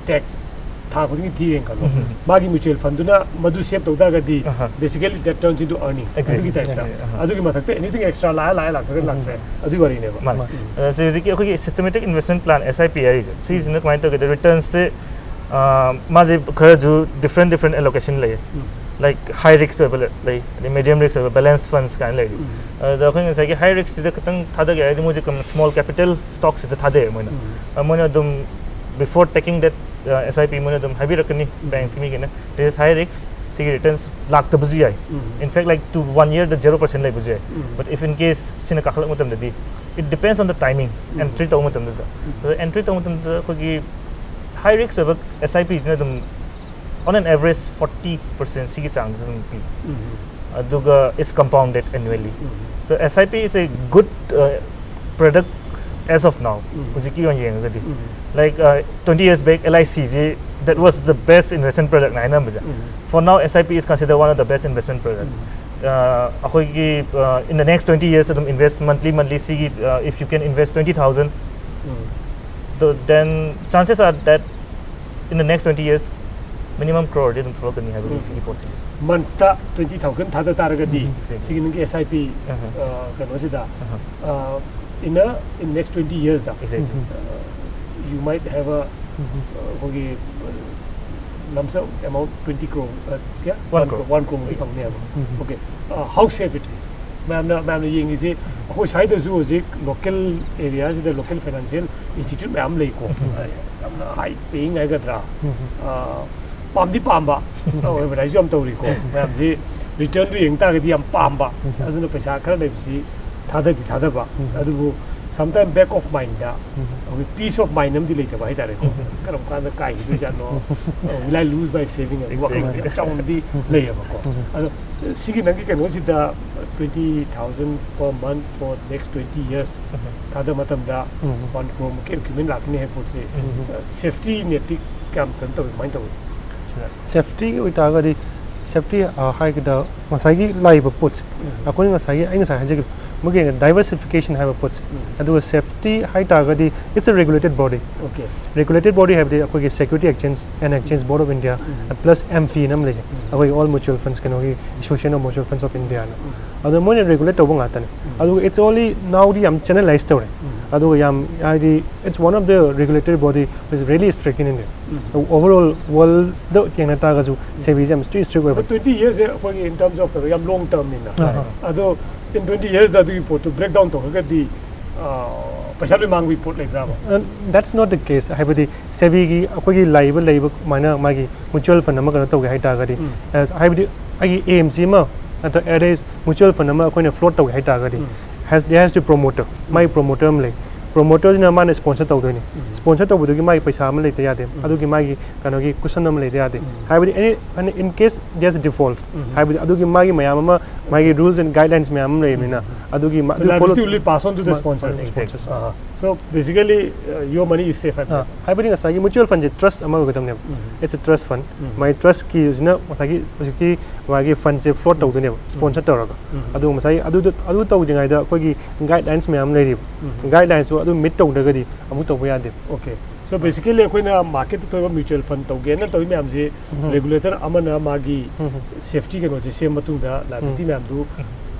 tax ꯊꯥ ꯈꯨꯗꯤꯡꯒꯤ ꯊꯤꯔꯦꯅ ꯈꯜꯂꯣ, ꯃꯥꯒꯤ mutual fundꯗꯨꯅ ꯃꯗꯨ ꯁꯦꯚ ꯇꯧ ꯇꯥꯔꯒꯗꯤ ꯑꯍꯥ. Basically that turns into earning. Exactly. ꯑꯗꯨꯒꯤ ꯇꯥꯏꯞꯇ꯫ Exactly. ꯑꯍꯥ. ꯑꯗꯨꯒꯤ ꯃꯊꯛꯇ anything extra ꯂꯥꯛꯑ ꯂꯥꯛꯑ ꯂꯥꯛꯇ꯭ꯔꯒ ꯂꯥꯛꯇ꯭ꯔꯦ, ꯑꯗꯨꯒꯤ ꯋꯥꯔꯤꯅꯦꯕ꯫ ꯃꯥꯅꯦ꯫ ꯑ, ꯁꯤ ꯍꯧꯖꯤꯛꯀꯤ ꯑꯩꯈꯣꯏꯒꯤ systematic investment plan, S I P ꯍꯥꯏꯔꯤꯁꯦ, ꯁꯤꯁꯤꯅ ꯀꯃꯥꯏꯅ ꯇꯧꯒꯦꯗ, ꯔꯤꯇꯔꯟꯁꯦ, ꯑ, ꯃꯥꯁꯦ ꯈꯔꯁꯨ different different allocation ꯂꯩꯌꯦ꯫ Like high risk ꯑꯣꯏꯕ ꯂꯩ, ꯑꯗꯩ medium risk ꯑꯣꯏꯕ balance funds ꯀꯥꯏꯅ ꯂꯩꯔꯤ꯫ ꯑꯗ ꯑꯩꯈꯣꯏ ꯉꯁꯥꯏꯒꯤ high riskꯁꯤꯗ ꯈꯤꯇꯪ ꯊꯥꯗꯒꯦ ꯍꯥꯏꯔꯗꯤ ꯃꯣꯏꯁꯦ small capital stockꯁꯤꯗ ꯊꯥꯗꯩꯌꯦ ꯃꯣꯏꯅ꯫ ꯑ, ꯃꯣꯏꯅ ꯑꯗꯨꯝ before taking that S I P ꯃꯣꯏꯅ ꯑꯗꯨꯝ ꯍꯥꯏꯕꯤꯔꯛꯀꯅꯤ, ꯕꯦꯡꯛꯁꯀꯤ ꯃꯤꯈꯩꯅ, "This is high risk, ꯁꯤꯒꯤ ꯔꯤꯇꯔꯟꯁ ꯂꯥꯛꯇꯕꯁꯨ ꯌꯥꯏ꯫ ꯎꯝ. In fact, like, to one year the zero percent ꯂꯩꯕꯁꯨ ꯌꯥꯏ꯫ ꯎꯝ. But if in case ꯁꯤꯅ ꯀꯥꯈꯠꯂꯛꯄ ꯃꯇꯝꯗꯗꯤ, it depends on the timing, um. Entry ꯇꯧꯕ ꯃꯇꯝꯗꯨꯗ꯫ ꯎꯝ. ꯑꯗꯣ ꯑꯦꯟꯇ꯭ꯔꯤ ꯇꯧꯕ ꯃꯇꯝꯗ ꯑꯩꯈꯣꯏꯒꯤ ꯍꯥꯏ ꯔꯤꯛꯁ ꯑꯣꯏꯕ ꯑꯦꯁ ꯑꯥꯏ ꯄꯤꯁꯤꯅ ꯑꯗꯨꯝ on an average forty percent ꯁꯤꯒꯤ ꯆꯥꯡꯗ ꯑꯗꯨꯝ ꯄꯤ꯫ ꯎꯝ. ꯑꯗꯨꯒ it's compounded annually. Um. So S I P is a good uh, product as of now. ꯎꯝ. ꯍꯧꯖꯤꯛꯀꯤ ꯑꯣꯏꯅ ꯌꯦꯡꯉꯒꯗꯤ, ꯎꯝ. like uh, twenty years back L I C ꯁꯤ, that was the best investment product ꯅ ꯍꯥꯏꯅꯔꯝꯕꯁꯦ꯫ ꯎꯝ. For now S I P is considered one of the best investment product. Um. Uh, ꯑꯩꯈꯣꯏꯒꯤ uh, in the next twenty years ꯑꯗꯨꯝ invest monthly monthly ꯁꯤꯒꯤ uh, if you can invest twenty thousand, um. the, then chances are that in the next twenty years minimum crore ꯗꯤ ꯑꯗꯨꯝ ꯊꯣꯛꯂꯛꯀꯅꯤ ꯍꯥꯏꯕꯒꯤ ꯎꯝ. ꯁꯤꯒꯤ ꯄꯣꯠꯁꯤꯗꯤ꯫ ꯃꯟꯠꯇ twenty thousand ꯊꯥꯗ ꯇꯥꯔꯒꯗꯤ, Exactly. ꯁꯤꯒꯤ ꯅꯪꯒꯤ S I P Uh-huh. ꯀꯩꯅꯣꯁꯤꯗ, Uh-huh. in a, in next twenty years the, Exactly. you might have a, ꯑꯩꯈꯣꯏꯒꯤ lump sum amount twenty crore, ꯀꯌꯥ? One crore. One crore ꯃꯨꯛꯇꯤ ꯐꯪꯅꯦꯕ꯫ Okay. How safe it is? ꯃꯌꯥꯝꯅ, ꯃꯌꯥꯝꯅ ꯌꯦꯡꯉꯤꯁꯤ, ꯑꯩꯈꯣꯏ ꯁ꯭ꯋꯥꯏꯗꯁꯨ ꯍꯧꯖꯤꯛ local area ꯁꯤꯗ local financial institute ꯃꯌꯥꯝ ꯂꯩꯀꯣ꯫ ꯌꯥꯝꯅ high paying ꯍꯥꯏꯒꯗ꯭ꯔꯥ? ꯄꯥꯝꯗꯤ ꯄꯥꯝꯕ, advertise ꯁꯨ ꯌꯥꯝ ꯇꯧꯔꯤꯀꯣ꯫ ꯃꯌꯥꯝꯁꯤ return ꯗꯨ ꯌꯦꯡ ꯇꯥꯔꯒꯗꯤ ꯌꯥꯝ ꯄꯥꯝꯕ, ꯑꯗꯨꯅ ꯄꯩꯁꯥ ꯈꯔ ꯂꯩꯕꯁꯤ ꯊꯥꯗꯗꯤ ꯊꯥꯗꯕ꯫ ꯑꯗꯨꯕꯨ sometime back of mind ꯗ ꯑꯩꯈꯣꯏ peace of mind ꯑꯃꯗꯤ ꯂꯩꯇꯕ ꯍꯥꯏꯇꯥꯔꯦꯀꯣ꯫ ꯀꯔꯝ ꯀꯥꯟꯗ ꯀꯥꯏꯈꯤꯗꯣꯏꯖꯥꯠꯅꯣ? Will I lose my saving? ꯋꯥꯈꯜ ꯌꯥꯝ ꯆꯥꯎꯅꯗꯤ ꯂꯩꯌꯦꯕꯀꯣ꯫ ꯑꯗꯣ ꯁꯤꯒꯤ ꯅꯪꯒꯤ ꯀꯩꯅꯣꯁꯤꯗ, twenty thousand per month for next twenty years ꯊꯥꯗ ꯃꯇꯝꯗ one crore ꯃꯨꯛꯀꯤ equipment ꯂꯥꯛꯀꯅꯤ ꯍꯥꯏꯕ ꯄꯣꯠꯁꯦ, safety net ꯇꯤ ꯀꯌꯥꯝ ꯀꯩꯅꯣ ꯇꯧꯏ, ꯀꯃꯥꯏꯅ ꯇꯧꯏ? Safety ꯒꯤ ꯑꯣꯏꯇꯥꯔꯒꯗꯤ, safety ꯍꯥꯏꯒꯗ ꯉꯁꯥꯏꯒꯤ ꯂꯥꯛꯏꯕ ꯄꯣꯠꯁꯦ, ꯑꯩꯈꯣꯏꯅ ꯉꯁꯥꯏꯒꯤ, ꯑꯩ ꯉꯁꯥꯏ ꯍꯥꯏꯖꯈꯤꯕ ꯃꯣꯏꯒꯤ diversification ꯍꯥꯏꯕ ꯄꯣꯠꯁꯦ꯫ ꯑꯗꯨꯒ safety ꯍꯥꯏꯇꯥꯔꯒꯗꯤ, it's a regulated body. Okay. Regulated body ꯍꯥꯏꯕꯗꯤ ꯑꯩꯈꯣꯏꯒꯤ Security Exchange and Exchange Board of India, plus AMFI ꯅ ꯑꯃ ꯂꯩꯖꯩ, ꯑꯩꯈꯣꯏꯒꯤ All Mutual Funds, ꯀꯩꯅꯣꯒꯤ Association of Mutual Funds of India ꯅ꯫ ꯑꯗꯣ ꯃꯣꯏꯅ regulate ꯇꯧꯕ ꯉꯥꯛꯇꯅꯦ꯫ ꯑꯗꯨꯒ it's only now ꯗꯤ ꯌꯥꯝ channelize ꯇꯧꯔꯦ꯫ ꯑꯗꯨꯒ ꯌꯥꯝ, ꯍꯥꯏꯗꯤ, it's one of the regulatory body which is really strict in India. Overall world ꯗ ꯌꯦꯡꯅ ꯇꯥꯔꯒꯁꯨ SEBI ꯁꯦ ꯌꯥꯝ strict, strict ꯑꯣꯏꯕ꯫ But twenty years ꯁꯦ ꯑꯩꯈꯣꯏꯒꯤ in terms of ꯀꯩꯅꯣ ꯌꯥꯝ long term ꯅꯤꯅ꯫ ꯑꯗꯣ in twenty years ꯗ ꯑꯗꯨꯒꯤ ꯄꯣꯠꯇꯨ break down ꯇꯧꯔꯒꯗꯤ, ꯑ, ꯄꯩꯁꯥ ꯂꯣꯏ ꯃꯥꯡꯕꯒꯤ ꯄꯣꯠ ꯂꯩꯕ꯭ꯔꯥꯕ? That's not the case. ꯍꯥꯏꯕꯗꯤ ꯁꯦꯕꯤꯒꯤ ꯑꯩꯈꯣꯏꯒꯤ ꯂꯩꯕ ꯂꯩꯕ ꯑꯗꯨꯃꯥꯏꯅ ꯃꯥꯒꯤ mutual fund ꯑꯃ ꯀꯩꯅꯣ ꯇꯧꯒꯦ ꯍꯥꯏꯇꯥꯔꯒꯗꯤ, ꯎꯝ. ꯑ, ꯍꯥꯏꯕꯗꯤ ꯑꯩꯒꯤ aim ꯁꯤ ꯑꯃ ꯅꯠꯇ꯭ꯔꯒ at least mutual fund ꯑꯃ ꯑꯩꯈꯣꯏꯅ float ꯇꯧꯒꯦ ꯍꯥꯏꯇꯥꯔꯒꯗꯤ, ꯎꯝ. has there has to promoter, ꯃꯥꯒꯤ promoter ꯑꯃ ꯂꯩ. Promoter ꯁꯤꯅ ꯃꯥꯅ sponsor ꯇꯧꯗꯣꯏꯅꯤ. ꯎꯝ. Sponsor ꯇꯧꯕꯗꯨꯒꯤ ꯃꯥꯒꯤ ꯄꯩꯁꯥ ꯑꯃ ꯂꯩꯇ ꯌꯥꯗꯦ. ꯎꯝ. ꯑꯗꯨꯒꯤ ꯃꯥꯒꯤ ꯀꯩꯅꯣꯒꯤ cushion ꯑꯃ ꯂꯩꯇ ꯌꯥꯗꯦ. ꯎꯝ. ꯍꯥꯏꯕꯗꯤ any, any in case there's a default, ꯎꯝ. ꯍꯥꯏꯕꯗꯤ ꯑꯗꯨꯒꯤ ꯃꯥꯒꯤ ꯃꯌꯥꯝ ꯑꯃ, ꯃꯥꯒꯤ rules and guidelines ꯃꯌꯥꯝ ꯑꯃ ꯂꯩꯕꯅꯤꯅ, ꯑꯗꯨꯒꯤ ꯃꯥ- ꯑꯗꯨ follow Liability will be passed on to the ꯃꯥ- sponsors. sponsors. Uh-huh. So basically, uh, your money is safe at ah, that. ꯍꯥꯏꯕꯗꯤ ꯉꯁꯥꯏꯒꯤ mutual fund ꯁꯦ trust ꯑꯃ ꯑꯣꯏꯒꯗꯕꯅꯦꯕ. ꯎꯝ. It's a trust fund. Um. My trust ꯀꯤꯁꯤꯅ ꯉꯁꯥꯏꯒꯤ ꯍꯧꯖꯤꯛꯀꯤ ꯃꯥꯒꯤ fund ꯁꯦ float ꯇꯧꯗꯣꯏꯅꯦꯕ, sponsor ꯇꯧꯔꯒ. ꯎꯝ. ꯑꯗꯨ ꯉꯁꯥꯏꯒꯤ ꯑꯗꯨꯗ ꯑꯗꯨ ꯇꯧꯗ꯭ꯔꯤꯉꯩꯗ ꯑꯩꯈꯣꯏꯒꯤ guidelines ꯃꯌꯥꯝ ꯂꯩꯔꯤꯕ. ꯎꯝ. Guidelines ꯁꯨ ꯑꯗꯨ meet ꯇꯧꯗ꯭ꯔꯒꯗꯤ ꯑꯃꯨꯛ ꯇꯧꯕ ꯌꯥꯗꯦ. Okay. So basically ꯑꯩꯈꯣꯏꯅ market ꯇ ꯊꯣꯛꯏꯕ mutual fund ꯇꯧꯒꯦꯅ ꯇꯧꯔꯤ ꯃꯌꯥꯝꯁꯦ ꯎꯝ. regulator ꯑꯃꯅ ꯃꯥꯒꯤ ꯎꯝ. safety ꯀꯩꯅꯣꯁꯦ ꯁꯦꯝꯃ ꯃꯇꯨꯡꯗ liability ꯎꯝ. ꯃꯌꯥꯝꯗꯨ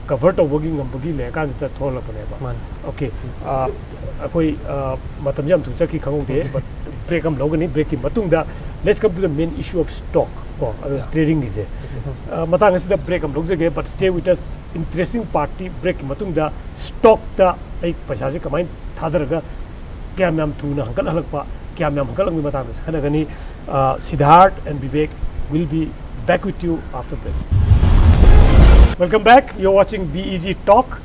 cover ꯇꯧꯕꯒꯤ ꯉꯝꯕꯒꯤ ꯂꯩꯔꯀꯥꯟꯁꯤꯗ ꯊꯣꯛꯍꯜꯂꯛꯄꯅꯦꯕ. ꯃꯥꯅꯤ. Okay. ꯑꯥ, ꯑꯩꯈꯣꯏ, ꯑꯥ, ꯃꯇꯝꯁꯦ ꯌꯥꯝ ꯊꯨꯅ ꯆꯠꯈꯤ ꯈꯪꯍꯧꯗꯦ, but break ꯑꯃ ꯂꯧꯒꯅꯤ. Break ꯀꯤ ꯃꯇꯨꯡꯗ let's come to the main issue of stock ꯀꯣ, ꯑꯗꯨ Yeah. trading ꯒꯤꯁꯦ. ꯑꯥ, ꯃꯇꯥꯡ ꯑꯁꯤꯗ break ꯑꯃ ꯂꯧꯖꯒꯦ, but stay with us. Interesting part T break ꯀꯤ ꯃꯇꯨꯡꯗ stock ꯇ ꯑꯩ ꯄꯩꯁꯥꯁꯦ ꯀꯃꯥꯏꯅ ꯊꯥꯗꯔꯒ ꯀꯌꯥꯝ ꯌꯥꯝ ꯊꯨꯅ ꯍꯟꯒꯠꯍꯜꯂꯛꯄ, ꯀꯌꯥꯝ ꯌꯥꯝ ꯍꯟꯒꯠꯂꯛꯄꯒꯤ ꯃꯇꯥꯡꯗꯁꯨ ꯈꯟꯅꯒꯅꯤ꯫ ꯑꯥ, Siddharth and Vivek will be back with you after break. Welcome back. You're watching B E G Talk.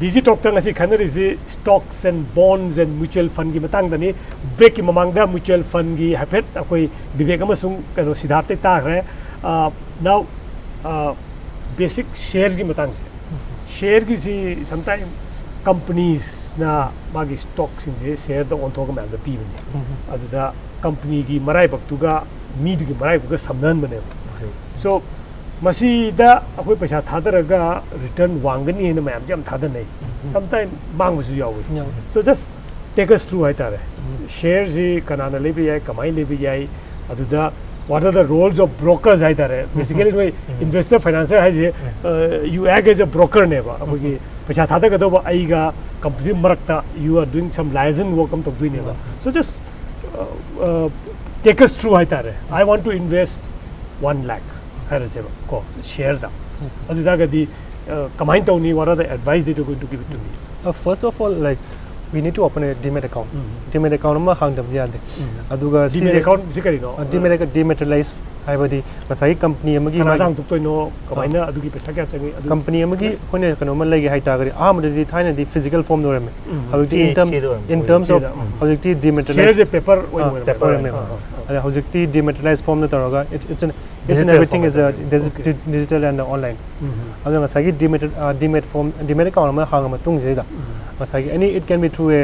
B E G Talk ꯇ ꯉꯁꯤ ꯈꯟꯅꯔꯤꯁꯤ stocks and bonds and mutual fund ꯒꯤ ꯃꯇꯥꯡꯗꯅꯤ꯫ Break ꯀꯤ ꯃꯃꯥꯡꯗ mutual fund ꯒꯤ ꯍꯥꯏꯐꯦꯠ ꯑꯩꯈꯣꯏ ꯕꯤꯕꯦꯛ ꯑꯃꯁꯨꯡ ꯀꯩꯅꯣ ꯁꯤꯗꯥꯔꯠꯇꯩ ꯇꯥꯈ꯭ꯔꯦ꯫ ꯑꯥ, now, ꯑꯥ, basic share ꯒꯤ ꯃꯇꯥꯡꯁꯦ꯫ Share ꯒꯤꯁꯤ sometime companies ꯅ ꯃꯥꯒꯤ stock ꯁꯤꯡꯁꯦ share ꯗ ꯑꯣꯟꯊꯣꯛꯑꯒ ꯃꯌꯥꯝꯗ ꯄꯤꯕꯅꯦ꯫ ꯑꯗꯨꯗ company ꯒꯤ ꯃꯔꯥꯏꯕꯛꯇꯨꯒ ꯃꯤꯗꯨꯒꯤ ꯃꯔꯥꯏꯕꯛꯇꯨꯒ ꯁꯝꯅꯍꯟꯕꯅꯦꯕ꯫ So ꯃꯁꯤꯗ ꯑꯩꯈꯣꯏ ꯄꯩꯁꯥ ꯊꯥꯗꯔꯒ return ꯋꯥꯡꯒꯅꯤ ꯍꯥꯏꯅ ꯃꯌꯥꯝꯁꯦ ꯌꯥꯝ ꯊꯥꯗꯅꯩ꯫ Sometime ꯃꯥꯡꯕꯁꯨ ꯌꯥꯎꯋꯤ꯫ ꯌꯥꯎꯋꯤ. So just take us through ꯍꯥꯏꯇꯥꯔꯦ꯫ Share ꯁꯤ ꯀꯅꯥꯅ ꯂꯩꯕ ꯌꯥꯏ, ꯀꯃꯥꯏꯅ ꯂꯩꯕ ꯌꯥꯏ, ꯑꯗꯨꯗ what are the roles of brokers ꯍꯥꯏꯇꯥꯔꯦ꯫ Basically ꯅꯣꯏ investor financier ꯍꯥꯏꯁꯦ, uh, you act as a broker ꯅꯦꯕ꯫ ꯑꯩꯈꯣꯏꯒꯤ ꯄꯩꯁꯥ ꯊꯥꯗꯒꯗꯧꯕ ꯑꯩꯒ company ꯗꯨꯒꯤ ꯃꯔꯛꯇ you are doing some liaison work ꯑꯃ ꯇꯧꯗꯣꯏꯅꯦꯕ꯫ So just, uh, uh, take us through ꯍꯥꯏꯇꯥꯔꯦ꯫ I want to invest one lakh ꯍꯥꯏꯔꯁꯦꯕ ꯀꯣ, share ꯗ꯫ ꯑꯗꯨ ꯑꯣꯏꯇꯥꯔꯒꯗꯤ, uh, ꯀꯃꯥꯏꯅ ꯇꯧꯅꯤ? What are the advice that you going to give it to me? Uh, first of all, like, We need to open a demat account. Um. Demat account ꯑꯃ ꯍꯥꯡꯗꯕꯗꯤ ꯌꯥꯗꯦ꯫ ꯎꯝ. ꯑꯗꯨꯒ Demat ꯁꯤꯁꯦ account ꯁꯤ ꯀꯔꯤꯅꯣ? Demat account, dematerialize ꯍꯥꯏꯕꯗꯤ ꯉꯁꯥꯏꯒꯤ company ꯑꯃꯒꯤ ꯀꯅꯥꯗ ꯃꯥꯒꯤ- ꯍꯥꯡꯗꯣꯛꯇꯣꯏꯅꯣ? ꯀꯃꯥꯏꯅ ꯑꯗꯨꯒꯤ ꯄꯩꯁꯥ ꯀꯌꯥ ꯆꯪꯉꯤ? ꯑꯗꯨ ꯀꯝꯄꯅꯤ ꯑꯃꯒꯤ ꯑꯩꯈꯣꯏꯅ ꯀꯩꯅꯣꯝꯃ ꯂꯩꯒꯦ ꯍꯥꯏꯇꯥꯔꯒꯗꯤ ꯑꯍꯥꯟꯕꯗꯤ ꯊꯥꯏꯅꯗꯤ physical form ꯗ ꯑꯣꯏꯔꯝꯃꯦ꯫ ꯎꯝ. ꯍꯧꯖꯤꯛꯇꯤ ꯆꯦ- in terms ꯆꯦꯗ ꯑꯣꯏꯔꯝꯃꯦ. in terms of ꯆꯦꯗ, ꯎꯝ. ꯍꯧꯖꯤꯛꯇꯤ Share dematerialize ꯁꯦ paper ꯑꯣꯏꯅ ꯑꯥ, ꯑꯣꯏꯔꯝꯃꯦ. paper ꯑꯣꯏꯔꯝꯃꯦ. ꯑꯥ, ꯑꯥ, ꯑꯥ. ꯑꯗ ꯍꯧꯖꯤꯛꯇꯤ dematerialize form ꯅ ꯇꯧꯔꯒ it's it's an it's an Digital everything form is a ꯅꯠꯇ꯭ꯔꯗꯤ. digi- Okay. digital and online. ꯎꯝ. ꯑꯗꯣ ꯉꯁꯥꯏꯒꯤ demat demat form demat account ꯑꯃ ꯍꯥꯡꯉ ꯃꯇꯨꯡꯁꯤꯗ ꯎꯝ. ꯉꯁꯥꯏꯒꯤ any it can be through a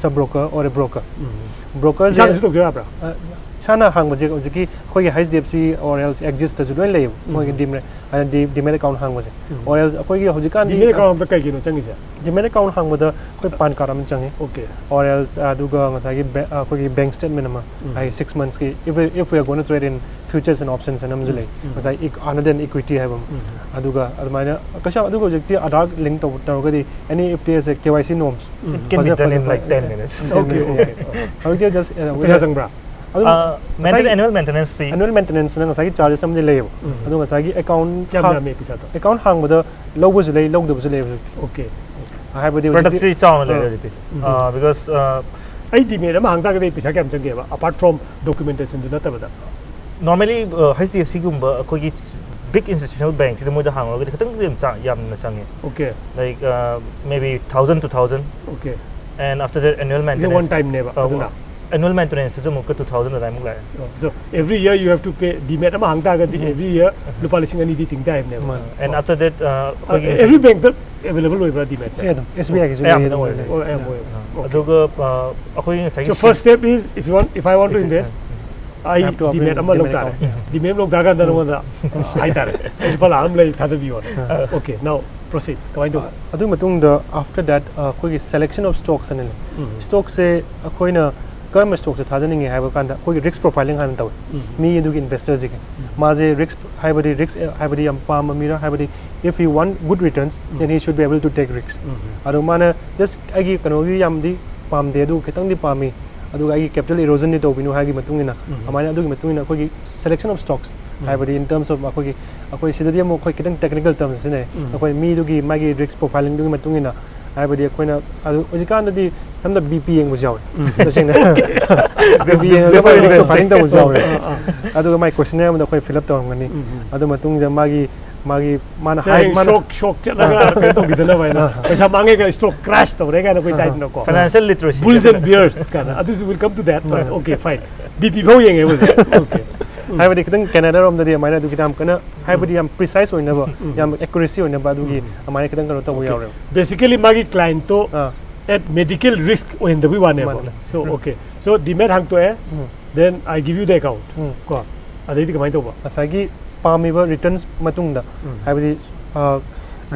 sub broker or a broker. Um. Broker ꯁꯦ ꯏꯁꯥꯅꯁꯨ ꯇꯧꯖꯕ ꯌꯥꯕ꯭ꯔꯥ? ꯑ, ꯏꯁꯥꯅ ꯍꯥꯡꯕꯁꯦ ꯍꯧꯖꯤꯛꯀꯤ ꯑꯩꯈꯣꯏꯒꯤ H D F C or else Exist ꯇꯁꯨ ꯂꯣꯏ ꯂꯩꯌꯦꯕ꯫ ꯎꯝ. ꯃꯣꯏꯒꯤ demat ꯍꯥꯏꯗꯤ demat account ꯍꯥꯡꯕꯁꯦ꯫ ꯎꯝ. Or else ꯑꯩꯈꯣꯏꯒꯤ ꯍꯧꯖꯤꯛꯀꯥꯟꯗꯤ Demat account ꯗ ꯀꯩꯒꯤꯅꯣ ꯆꯪꯉꯤꯁꯦ? Demat account ꯍꯥꯡꯕꯗ ꯑꯩꯈꯣꯏ PAN card ꯑꯃ ꯆꯪꯉꯤ꯫ Okay. Or else ꯑꯗꯨꯒ ꯉꯁꯥꯏꯒꯤ bank ꯑꯩꯈꯣꯏꯒꯤ bank statement ꯑꯃ ꯎꯝ. ꯍꯥꯏꯗꯤ six months ꯀꯤ if we- if we are going to trade in futures and options ꯍꯥꯏꯅ ꯑꯃꯁꯨ ꯂꯩ꯫ ꯎꯝ. ꯉꯁꯥꯏ eq- another than equity ꯍꯥꯏꯕ ꯑꯃ꯫ ꯎꯝ. ꯑꯗꯨꯒ ꯑꯗꯨꯃꯥꯏꯅ ꯀꯩꯁꯨ ꯑꯗꯨꯒ ꯍꯧꯖꯤꯛꯇꯤ Aadhaar link ꯇꯧ ꯇꯧꯔꯒꯗꯤ any F T S K Y ꯁꯤ norms ꯎꯝ. Can be ꯐꯖ- done in ꯐꯖ- like ten minutes. Okay, okay. ꯍꯧꯖꯤꯛꯇꯤ just ꯄꯩꯁꯥ ꯆꯪꯕ꯭ꯔꯥ? ꯑꯗꯨꯝ Uh, maintain ꯉꯁꯥꯏꯒꯤ- annual maintenance fee. Annual maintenance ꯅ ꯉꯁꯥꯏꯒꯤ charges ꯑꯃꯗꯤ ꯂꯩꯌꯦꯕ꯫ ꯎꯝ. ꯑꯗꯣ ꯉꯁꯥꯏꯒꯤ account ꯀꯌꯥꯝ ꯍꯥꯡ- ꯌꯥꯝꯃꯦ ꯄꯩꯁꯥꯗꯣ? Account ꯍꯥꯡꯕꯗ ꯂꯧꯕꯁꯨ ꯂꯩ, ꯂꯧꯗꯕꯁꯨ ꯂꯩ ꯍꯧꯖꯤꯛꯇꯤ꯫ Okay. ꯍꯥꯏꯕꯗꯤ Product ꯁꯤ ꯆꯥꯎꯅ ꯂꯩꯔꯦ ꯑꯥ. ꯍꯧꯖꯤꯛꯇꯤ. ꯎꯝ. Uh, because uh, ꯑꯩ demat ꯑꯃ ꯍꯥꯡ ꯇꯥꯔꯒꯗꯤ ꯄꯩꯁꯥ ꯀꯌꯥꯝ ꯆꯪꯒꯦꯕ? Apart from documentation ꯗꯨ ꯅꯠꯇꯕꯗ. Normally uh, H D F C ꯒꯨꯝꯕ ꯑꯩꯈꯣꯏꯒꯤ big institutional bank ꯁꯤꯗ ꯃꯣꯏꯗ ꯍꯥꯡꯉꯒꯗꯤ ꯈꯤꯇꯪꯗꯤ ꯌꯥꯝ ꯆꯥ- ꯌꯥꯝꯅ ꯆꯪꯉꯦ. Okay. Like uh, maybe thousand to thousand. Okay. And after that annual ꯁꯤꯁꯦ maintenance. One time ꯅꯦꯕ Uh, ꯑꯗꯨꯅ? Annual maintenance ꯁꯤꯁꯨ ꯑꯃꯨꯛꯀ two thousand ꯑꯗꯨꯃꯥꯏꯃꯨꯛ ꯂꯥꯛꯑꯦ. So every year you have to pay. Demat ꯑꯃ ꯍꯥꯡ ꯇꯥꯔꯒꯗꯤ every year ꯂꯨꯄꯥ ꯂꯤꯁꯤꯡ ꯑꯅꯤꯗꯤ ꯇꯤꯡ ꯇꯥꯏꯕꯅꯦꯕ. ꯃꯥꯅꯦ. And after that uh, Uh, ꯑꯩꯈꯣꯏꯒꯤ every bank ꯇ available ꯑꯣꯏꯕ꯭ꯔꯥ demat ꯁꯦ? ꯑꯦ, ꯑꯗꯨꯝ S B I ꯒꯤꯁꯨ ꯑꯌꯥꯝꯕꯅ ꯂꯩꯌꯦ, ꯑꯣꯏꯔꯦ. ꯑꯗꯨꯝ ꯑꯣ, ꯂꯩꯌꯦ꯫ ꯑꯌꯥꯝꯕ ꯑꯣꯏꯕ. ꯑ, Okay. ꯑꯗꯨꯒ ꯑ, ꯑꯩꯈꯣꯏ ꯉꯁꯥꯏꯒꯤ So first step is if you want, if I want to invest, I I have to open demat ꯑꯃ ꯂꯧ demat ꯇꯥꯔꯦ. account. Demat ꯂꯧ ꯇꯥꯔꯀꯥꯟꯗ ꯅꯉꯣꯟꯗ ꯍꯥꯏꯇꯥꯔꯦ, "ꯑꯩ ꯂꯨꯄꯥ ꯂꯥꯛ ꯑꯃ ꯂꯩ, ꯊꯥꯗꯕꯤꯌꯣꯅ." Okay, now proceed. ꯀꯃꯥꯏꯅ ꯇꯧꯕ? ꯑꯗꯨꯒꯤ ꯃꯇꯨꯡꯗ after that ꯑ, ꯑꯩꯈꯣꯏꯒꯤ selection of stocks ꯑꯅ ꯂꯩ꯫ ꯎꯝ. Stock ꯁꯦ ꯑꯩꯈꯣꯏꯅ ꯀꯔꯝꯕ stock ꯁꯦ ꯊꯥꯖꯅꯤꯡꯉꯦ ꯍꯥꯏꯕ ꯀꯥꯟꯗ ꯑꯩꯈꯣꯏꯒꯤ risk profiling ꯍꯥꯟꯅ ꯇꯧꯋꯤ꯫ ꯎꯝ. ꯃꯤ ꯑꯗꯨꯒꯤ investor ꯁꯤꯒꯤ ꯃꯥꯁꯦ risk ꯍꯥꯏꯕꯗꯤ risk ꯍꯥꯏꯕꯗꯤ ꯌꯥꯝ ꯄꯥꯝꯕ ꯃꯤꯔꯥ, ꯍꯥꯏꯕꯗꯤ if he want good returns then he should be able to take risk. ꯎꯝ. ꯑꯗꯣ ꯃꯥꯅ just ꯑꯩꯒꯤ ꯀꯩꯅꯣꯒꯤ ꯌꯥꯝꯗꯤ ꯄꯥꯝꯗꯦ, ꯑꯗꯨ ꯈꯤꯇꯪꯗꯤ ꯄꯥꯝꯃꯤ, ꯑꯗꯨꯒ ꯑꯩꯒꯤ capital erosion ꯗꯤ ꯇꯧꯕꯤꯅꯨ ꯍꯥꯏꯒꯤ ꯃꯇꯨꯡ ꯏꯟꯅ ꯎꯝ. ꯑꯗꯨꯃꯥꯏꯅ ꯑꯗꯨꯒꯤ ꯃꯇꯨꯡ ꯏꯟꯅ ꯑꯩꯈꯣꯏꯒꯤ selection of stocks ꯎꯝ. ꯍꯥꯏꯕꯗꯤ in terms of ꯑꯩꯈꯣꯏꯒꯤ ꯑꯩꯈꯣꯏ ꯁꯤꯗꯗꯤ ꯑꯃꯨꯛ ꯑꯩꯈꯣꯏ ꯈꯤꯇꯪ technical terms ꯁꯤꯖꯤꯟꯅꯩ꯫ ꯎꯝ. ꯑꯩꯈꯣꯏ ꯃꯤꯗꯨꯒꯤ ꯃꯥꯒꯤ risk profiling ꯗꯨꯒꯤ ꯃꯇꯨꯡ ꯏꯟꯅ ꯍꯥꯏꯕꯗꯤ ꯑꯩꯈꯣꯏꯅ ꯑꯗꯨ ꯍꯧꯖꯤꯛꯀꯥꯟꯗꯗꯤ ꯑꯝꯗ BP ꯌꯦꯡꯕꯁꯨ ꯌꯥꯎꯋꯦ꯫ ꯇꯁꯦꯡꯅ BP ꯌꯦꯡꯉꯒ ꯑꯩꯈꯣꯏ risk ꯐꯥꯏꯅꯤꯡ ꯇꯧꯕꯁꯨ ꯌꯥꯎꯋꯦ꯫ ꯑꯗꯨꯒ ꯃꯥꯏ questionnaire ꯑꯃꯗ ꯑꯩꯈꯣꯏ fill up ꯇꯧꯔꯝꯒꯅꯤ꯫ ꯑꯗꯨ ꯃꯇꯨꯡꯗ ꯃꯥꯒꯤ ꯃꯥꯒꯤ ꯃꯥꯅ ꯍꯥꯏ ꯃꯥꯅ ꯁꯣꯛ ꯁꯣꯛ ꯆꯠꯂꯒ ꯀꯩꯅꯣ ꯇꯧꯈꯤꯗꯅꯕ ꯍꯥꯏꯅ, ꯄꯩꯁꯥ ꯃꯥꯡꯉꯦꯒ stock crash ꯇꯧꯔꯦ ꯀꯥꯏꯅ ꯑꯩꯈꯣꯏ ꯇꯥꯏꯗꯅꯀꯣ꯫ Financial literacy. Bulls and bears ꯀꯥꯏꯅ ꯑꯗꯨꯁꯨ will come to that, but okay, fine. BP ꯐꯥꯎ ꯌꯦꯡꯉꯦ ꯍꯧꯖꯤꯛ꯫ Okay. ꯍꯥꯏꯕꯗꯤ ꯈꯤꯇꯪ ꯀꯦꯅꯥꯗꯥ ꯔꯣꯝꯗꯗꯤ ꯑꯗꯨꯃꯥꯏꯅ ꯑꯗꯨ ꯈꯤꯇꯪ ꯌꯥꯝ ꯀꯟꯅ, ꯍꯥꯏꯕꯗꯤ ꯌꯥꯝ precise ꯑꯣꯏꯅꯕ, ꯌꯥꯝ accuracy ꯑꯣꯏꯅꯕ ꯑꯗꯨꯒꯤ ꯑꯗꯨꯃꯥꯏꯅ ꯈꯤꯇꯪ ꯀꯩꯅꯣ ꯇꯧꯕ ꯌꯥꯎꯔꯦꯕ꯫ Basically ꯃꯥꯒꯤ clientꯇꯣ ꯑꯥ꯫ At medical risk ꯑꯣꯏꯍꯟꯗꯕꯒꯤ ꯋꯥꯅꯦꯕ꯫ ꯃꯥꯅꯦ꯫ So, okay. So, demat ꯍꯥꯡꯇꯣꯛꯑꯦ, then I give you the account. ꯀꯣ? ꯑꯗꯩꯗꯤ ꯀꯃꯥꯏꯅ ꯇꯧꯕ? ꯉꯁꯥꯏꯒꯤ ꯄꯥꯝꯃꯤꯕ returns ꯃꯇꯨꯡꯗ, ꯍꯥꯏꯕꯗꯤ, ꯑ,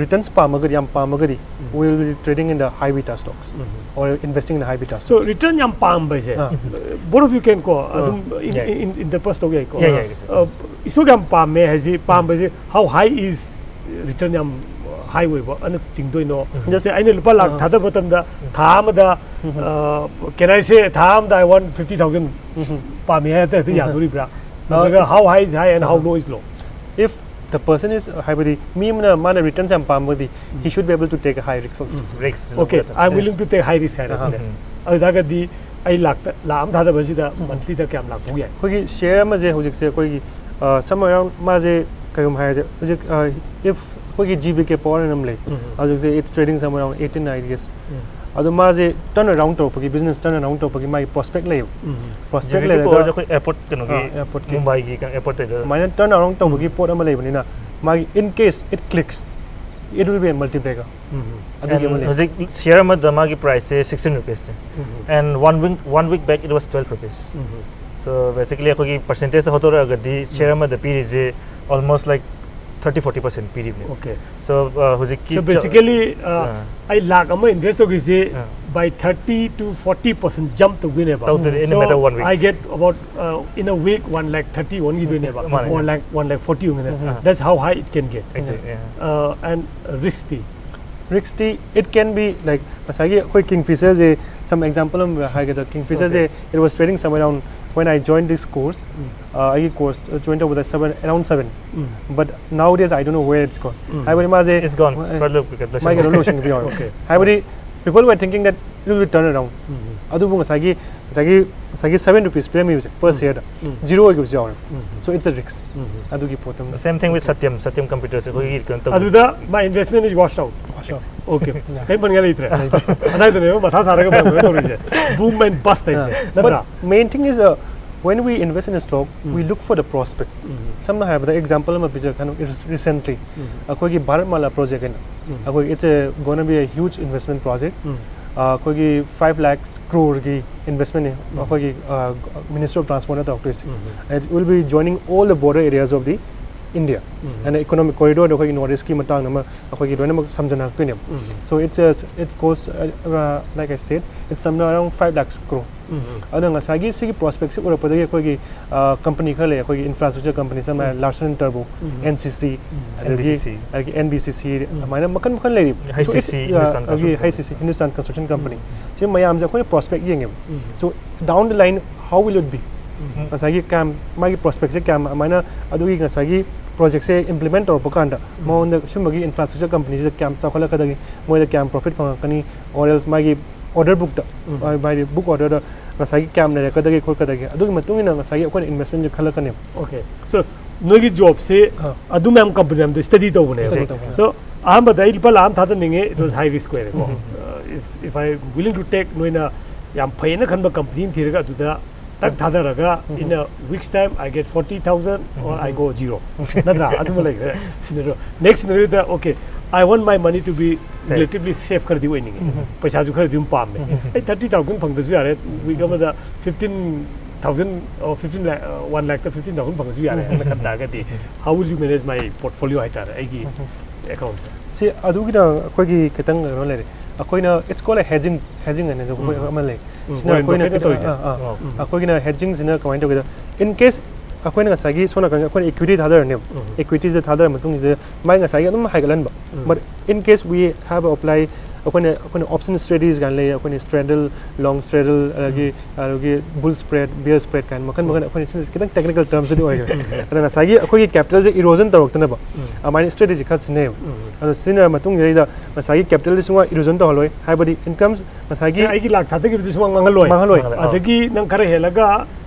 returns ꯄꯥꯝꯃꯒꯗꯤ, ꯌꯥꯝ ꯄꯥꯝꯃꯒꯗꯤ, we will be trading in the high beta stocks or investing in the high beta stocks. So, return ꯌꯥꯝ ꯄꯥꯝꯕ ꯍꯥꯏꯁꯦ, ꯑꯥ꯫ Both of you can ꯀꯣ, ꯑꯗꯨꯝ in, ꯌꯥꯏ꯫ In, in, interpose ꯇꯧ ꯌꯥꯏꯀꯣ? ꯌꯥꯏ, ꯌꯥꯏ, ꯌꯥꯏ꯫ ꯑ, ꯏꯁꯣꯛ ꯌꯥꯝ ꯄꯥꯝꯃꯦ ꯍꯥꯏꯁꯤ, ꯄꯥꯝꯕꯁꯤ how high is return ꯌꯥꯝ high ꯑꯣꯏꯕ ꯑꯅ ꯆꯤꯡꯗꯣꯏꯅꯣ? ꯎꯝ꯫ ꯁꯦ ꯑꯩꯅ ꯂꯨꯄꯥ ꯂꯥꯛ ꯑꯥ꯫ ꯊꯥꯗꯕ ꯃꯇꯝꯗ ꯊꯥ ꯑꯃꯗ, ꯎꯝ꯫ ꯑ, can I say ꯊꯥ ꯑꯃꯗ I want fifty thousand ꯎꯝ꯫ ꯄꯥꯝꯃꯤ ꯍꯥꯏ ꯍꯦꯛꯇ ꯎꯝ꯫ ꯌꯥꯗꯣꯔꯤꯕ꯭ꯔꯥ? ꯑ, ꯅꯠꯇ꯭ꯔꯒ it's how high is high and how ꯑ꯫ Low is low? If the person is, ꯍꯥꯏꯕꯗꯤ ꯃꯤ ꯑꯃꯅ ꯃꯥꯅ returns ꯌꯥꯝ ꯄꯥꯝꯃꯒꯗꯤ, he should be able to take a high risk also. Um. Risk okay, I'm willing to take high risk ꯍꯥꯏꯔꯁꯤꯅꯦ꯫ ꯑꯍ꯫ ꯑꯗꯨ ꯇꯥꯔꯒꯗꯤ ꯑꯩ ꯂꯥꯛꯇ, ꯂꯥꯛ ꯑꯃ ꯊꯥꯗꯕꯁꯤꯗ monthlyꯗ ꯀꯌꯥꯝ ꯂꯥꯛꯄ ꯌꯥꯏ? ꯑꯩꯈꯣꯏꯒꯤ share ꯑꯃꯁꯦ ꯍꯧꯖꯤꯛꯁꯦ ꯑꯩꯈꯣꯏꯒꯤ, ꯑ, somewhere around ꯃꯥꯁꯦ ꯀꯩꯒꯨꯝꯕ ꯍꯥꯏꯔꯁꯦ ꯍꯧꯖꯤꯛ, ꯑ, if ꯑꯩꯈꯣꯏꯒꯤ GBK Power ꯑꯅ ꯑꯃ ꯂꯩ꯫ ꯎꯝ꯫ ꯍꯧꯖꯤꯛꯁꯦ it's trading somewhere around eighteen, I guess꯫ ꯎꯝ꯫ ꯑꯗꯣ ꯃꯥꯁꯦ turn around ꯇꯧꯔꯛꯄꯒꯤ, business turn around ꯇꯧꯔꯛꯄꯒꯤ ꯃꯥꯒꯤ prospect ꯂꯩꯌꯦꯕ꯫ ꯎꯝ꯫ Prospect GBK ꯂꯩꯔꯒ Power ꯁꯦ ꯑꯩꯈꯣꯏ airport ꯀꯩꯅꯣꯒꯤ ꯑꯥ, airportꯀꯤ꯫ ꯃꯨꯝꯕꯥꯏꯒꯤ airport ꯇꯩꯗ꯫ ꯑꯗꯨꯃꯥꯏꯅ turn around ꯇꯧꯕꯒꯤ ꯎꯝ꯫ ꯄꯣꯠ ꯑꯃ ꯂꯩꯕꯅꯤꯅ ꯃꯥꯒꯤ in case it clicks, it will be a multiplier꯫ ꯎꯝ꯫ ꯑꯗꯨꯒꯤ ꯑꯃ And ꯂꯩ꯫ ꯍꯧꯖꯤꯛ share ꯑꯃꯗ ꯃꯥꯒꯤ priceꯁꯦ sixteen rupeesꯅꯦ꯫ Um. And one week, one week back it was twelve rupees꯫ Um. So basically ꯑꯩꯈꯣꯏꯒꯤ percentageꯇ ꯍꯣꯠꯇꯣꯔꯛꯑꯒꯗꯤ share ꯑꯃꯗ ꯄꯤꯔꯤꯁꯦ almost like thirty forty percent ꯄꯤꯔꯤꯕꯅꯦ꯫ Okay꯫ So, uh, ꯍꯧꯖꯤꯛꯀꯤ So basically, uh, ꯑꯥ꯫ ꯑꯩ ꯂꯥꯛ ꯑꯃ invest ꯇꯧꯈꯤꯁꯦ ah. By thirty to forty percent jump ꯇꯧꯗꯣꯏꯅꯦꯕ꯫ ꯇꯧꯗꯣꯏꯅꯦ, in a So matter of one week꯫ I get about, uh, in a week, one lakh thirty ꯑꯣꯟꯈꯤꯗꯣꯏꯅꯦꯕ꯫ ꯃꯥꯅꯦ꯫ One lakh, one lakh forty ꯑꯣꯟꯈꯤꯗꯣꯏꯅꯦ꯫ Ah. That's how high it can get꯫ Exactly, yeah꯫ Uh, and riskꯇꯤ? Riskꯇꯤ, it can be like ꯉꯁꯥꯏꯒꯤ ꯑꯩꯈꯣꯏ Kingfisherꯁꯦ, some example ꯑꯃ ꯍꯥꯏꯒꯗ, Kingfisherꯁꯦ, Okay꯫ It was trading somewhere around, when I joined this course, um. Uh, ꯑꯩꯒꯤ course join ꯇꯧꯕꯗ seven, around seven꯫ Um. But nowadays I don't know where it's gone꯫ ꯎꯝ꯫ ꯍꯥꯏꯕꯗꯤ ꯃꯥꯁꯦ It's gone꯫ ꯃꯥ-, ꯄꯨꯔꯥ ꯂꯣꯏ-, ꯂꯣꯏꯁꯤꯟꯈꯤꯕ ꯌꯥꯎꯔꯦ꯫ Okay꯫ ꯍꯥꯏꯕꯗꯤ people were thinking that It will be turn around. ꯑꯗꯨꯕꯨ ꯉꯁꯥꯏꯒꯤ ꯉꯁꯥꯏꯒꯤ ꯉꯁꯥꯏꯒꯤ seven rupees ꯄꯤꯔꯝꯃꯤꯕꯁꯦ per share ꯗ zero ꯑꯣꯏꯈꯤꯕꯁꯨ ꯌꯥꯎꯔꯦ. So it's a risk. ꯑꯗꯨꯒꯤ ꯄꯣꯠꯇꯨ Same thing with Satyam, Satyam Computers ꯑꯩꯈꯣꯏꯒꯤ ꯀꯩꯅꯣ ꯇꯧꯕ ꯑꯗꯨꯗ my investment is washed out. Okay. ꯀꯩꯝ ꯐꯪꯉꯥꯏ ꯂꯩꯇ꯭ꯔꯦ. ꯑꯗꯥꯏꯗꯅꯦꯕ ꯃꯊꯥ ꯁꯥꯔꯒ ꯐꯪꯉꯥꯏ ꯇꯧꯔꯤꯁꯦ. Boom and bust ꯍꯥꯏꯁꯦ. ꯅꯠꯇ꯭ꯔꯥ? But main thing is uh, when we invest in a stock, we look for the prospect. ꯁꯝꯅ ꯍꯥꯏꯔꯕꯗ example ꯑꯃ ꯄꯤꯖꯒꯦ ꯈꯟ recently ꯑꯩꯈꯣꯏꯒꯤ ꯚꯥꯔꯠ ꯃꯥꯂꯥ project ꯍꯥꯏꯅ ꯑꯩꯈꯣꯏ it's a gonna be a huge investment project. ꯑꯩꯈꯣꯏꯒꯤ five lakhs crore ꯒꯤ investment ꯅꯤ ꯑꯩꯈꯣꯏꯒꯤ Ministry of Transport ꯅ ꯇꯧꯔꯛꯇꯣꯏꯁꯦ. It will be joining all the border areas of the India. And economic corridor ꯗ ꯑꯩꯈꯣꯏꯒꯤ North East ꯀꯤ ꯃꯇꯥꯡꯗ ꯑꯃ ꯑꯩꯈꯣꯏꯒꯤ ꯂꯣꯏꯅꯃꯛ ꯁꯝꯖꯟꯅꯔꯛꯇꯣꯏꯅꯦꯕ. So it's a, it costs uh, uh, like I said, it's somewhere around five lakhs crore. ꯑꯗꯨꯅ ꯉꯁꯥꯏꯒꯤ ꯁꯤꯒꯤ prospect ꯁꯤ ꯎꯔꯛꯄꯗꯒꯤ ꯑꯩꯈꯣꯏꯒꯤ company ꯈꯔ ꯂꯩ, ꯑꯩꯈꯣꯏꯒꯤ infrastructure company ꯁꯝꯅ ꯍꯥꯏꯔꯕꯗ Larsen & Toubro, NCC, ꯑꯗꯒꯤ NBCC. ꯑꯗꯒꯤ NBCC ꯍꯥꯏꯅ ꯃꯈꯜ ꯃꯈꯜ ꯂꯩꯔꯤꯕ. So, HCC, it- Hindustan ꯑꯗꯒꯤ Construction HCC, Hindustan Construction Company. ꯁꯤ ꯃꯌꯥꯝꯁꯦ ꯑꯩꯈꯣꯏꯅ prospect ꯌꯦꯡꯉꯦꯕ. So down the line how will it be? ꯉꯁꯥꯏꯒꯤ ꯀꯌꯥꯝ ꯃꯥꯒꯤ prospect ꯁꯦ ꯀꯌꯥꯝ ꯑꯗꯨꯃꯥꯏꯅ ꯑꯗꯨꯒꯤ ꯉꯁꯥꯏꯒꯤ project ꯁꯦ implement ꯇꯧꯔꯛꯄ ꯀꯥꯟꯗ ꯃꯉꯣꯟꯗ ꯁꯨꯝꯕꯒꯤ infrastructure company ꯁꯤꯗ ꯀꯌꯥꯝ ꯆꯥꯎꯈꯠꯂꯛꯀꯗꯒꯦ, ꯃꯣꯏꯗ ꯀꯌꯥꯝ profit ꯐꯪꯉꯛꯀꯅꯤ, or else ꯃꯥꯒꯤ order book ꯇ ꯍꯥꯏꯗꯤ book order ꯗ ꯉꯁꯥꯏꯒꯤ ꯀꯌꯥꯝ ꯂꯩꯔꯛꯀꯗꯒꯦ ꯈꯣꯠꯀꯗꯒꯦ, ꯑꯗꯨꯒꯤ ꯃꯇꯨꯡ ꯏꯟꯅ ꯉꯁꯥꯏꯒꯤ ꯑꯩꯈꯣꯏꯅ investment ꯁꯦ ꯈꯜꯂꯛꯀꯅꯦꯕ. Okay. So ꯅꯣꯏꯒꯤ job ꯁꯦ ꯑꯗꯨ ꯃꯌꯥꯝ company ꯃꯌꯥꯝꯗꯣ study ꯇꯧꯕꯅꯦꯕ. Study ꯇꯧꯕꯅꯦ. So ꯑꯍꯥꯟꯕꯗ ꯑꯩ ꯂꯨꯄꯥ ꯂꯥꯛ ꯑꯃ ꯊꯥꯗꯅꯤꯡꯉꯦ, it was high risk ꯑꯣꯏꯔꯦꯀꯣ. Uh, if if I willing to take, ꯅꯣꯏꯅ ꯌꯥꯝ ꯐꯩꯅ ꯈꯟꯕ company ꯑꯃ ꯊꯤꯔꯒ ꯑꯗꯨꯗ ꯇꯛ ꯊꯥꯗꯔꯒ in a week's time I get forty thousand or I go zero. ꯅꯠꯇ꯭ꯔꯥ? ꯑꯗꯨꯃ ꯂꯩꯈ꯭ꯔꯦ. Scenario. Next scenario the okay, I want my money to be relatively safe ꯈꯔꯗꯤ ꯑꯣꯏꯅꯤꯡꯉꯦ. ꯄꯩꯁꯥꯁꯨ ꯈꯔꯗꯤ ꯑꯗꯨꯝ ꯄꯥꯝꯃꯦ. ꯑꯩ thirty thousand ꯐꯪꯗ꯭ꯔꯁꯨ ꯌꯥꯔꯦ, week ꯑꯃꯗ fifteen thousand or fifteen lakh, uh, one lakh ꯇ fifteen thousand ꯐꯪꯉꯁꯨ ꯌꯥꯔꯦ ꯍꯥꯏꯅ ꯈꯟ ꯇꯥꯔꯒꯗꯤ, how will you manage my portfolio ꯍꯥꯏꯇꯥꯔꯦ, ꯑꯩꯒꯤ account ꯁꯦ? ꯁꯤ ꯑꯗꯨꯒꯤꯗ ꯑꯩꯈꯣꯏꯒꯤ ꯈꯤꯇꯪ ꯀꯩꯅꯣ ꯂꯩꯔꯦ. ꯑꯩꯈꯣꯏꯅ it's called a hedging, hedging ꯍꯥꯏꯅ ꯑꯩꯈꯣꯏ ꯑꯃ ꯂꯩ. ꯁꯤꯅ Warren ꯑꯩꯈꯣꯏꯅ Buffett ꯅ ꯇꯧꯔꯤꯁꯦ? ꯑꯥ, ꯑꯥ, ꯑꯩꯈꯣꯏꯒꯤꯅ hedging ꯁꯤꯅ ꯀꯃꯥꯏꯅ ꯇꯧꯒꯦꯗ, in case ꯑꯩꯈꯣꯏꯅ ꯉꯁꯥꯏꯒꯤ ꯁꯣꯝ ꯅꯥꯀꯟꯒꯤ ꯑꯩꯈꯣꯏꯅ equity ꯊꯥꯗꯔꯅꯦꯕ. Equity ꯁꯦ ꯊꯥꯗꯔ ꯃꯇꯨꯡꯁꯤꯗ ꯃꯥꯏ ꯉꯁꯥꯏꯒꯤ ꯑꯗꯨꯝ ꯍꯥꯏꯒꯠꯍꯟꯕ. But in case we have apply ꯑꯩꯈꯣꯏꯅ ꯑꯩꯈꯣꯏꯅ option strategies ꯀꯥꯏꯅ ꯂꯩ, ꯑꯩꯈꯣꯏꯅ straddle, long straddle, ꯑꯗꯒꯤ ꯑꯗꯒꯤ bull spread, bear spread ꯀꯥꯏꯅ ꯃꯈꯜ ꯃꯈꯜ, ꯑꯩꯈꯣꯏꯅ ꯁꯤꯅ ꯈꯤꯇꯪ technical termsꯇꯗꯤ ꯑꯣꯏꯈ꯭ꯔꯦ꯫ ꯑꯗ ꯉꯁꯥꯏꯒꯤ ꯑꯩꯈꯣꯏꯒꯤ capitalꯁꯦ erosion ꯇꯧꯔꯛꯇꯅꯕ ꯑꯗꯨꯃꯥꯏꯅ strategy ꯈꯔ ꯁꯤꯖꯤꯟꯅꯩꯌꯦꯕ꯫ ꯑꯗꯣ ꯁꯤꯖꯤꯟꯅꯔ ꯃꯇꯨꯡꯁꯤꯗꯩꯗ ꯉꯁꯥꯏꯒꯤ capitalꯁꯦ ꯁꯨꯡ erosion ꯇꯧꯍꯜꯂꯣꯏ, ꯍꯥꯏꯕꯗꯤ incomes ꯉꯁꯥꯏꯒꯤ ꯑꯩꯒꯤ ꯂꯥꯛ ꯊꯥꯗꯈꯤꯕꯗꯨ ꯁꯨꯃꯥꯡ ꯃꯥꯡꯍꯜꯂꯣꯏ꯫ ꯃꯥꯡꯍꯜꯂꯣꯏ꯫ ꯑꯗꯒꯤ ꯅꯪ ꯈꯔ ꯍꯦꯜꯂꯒ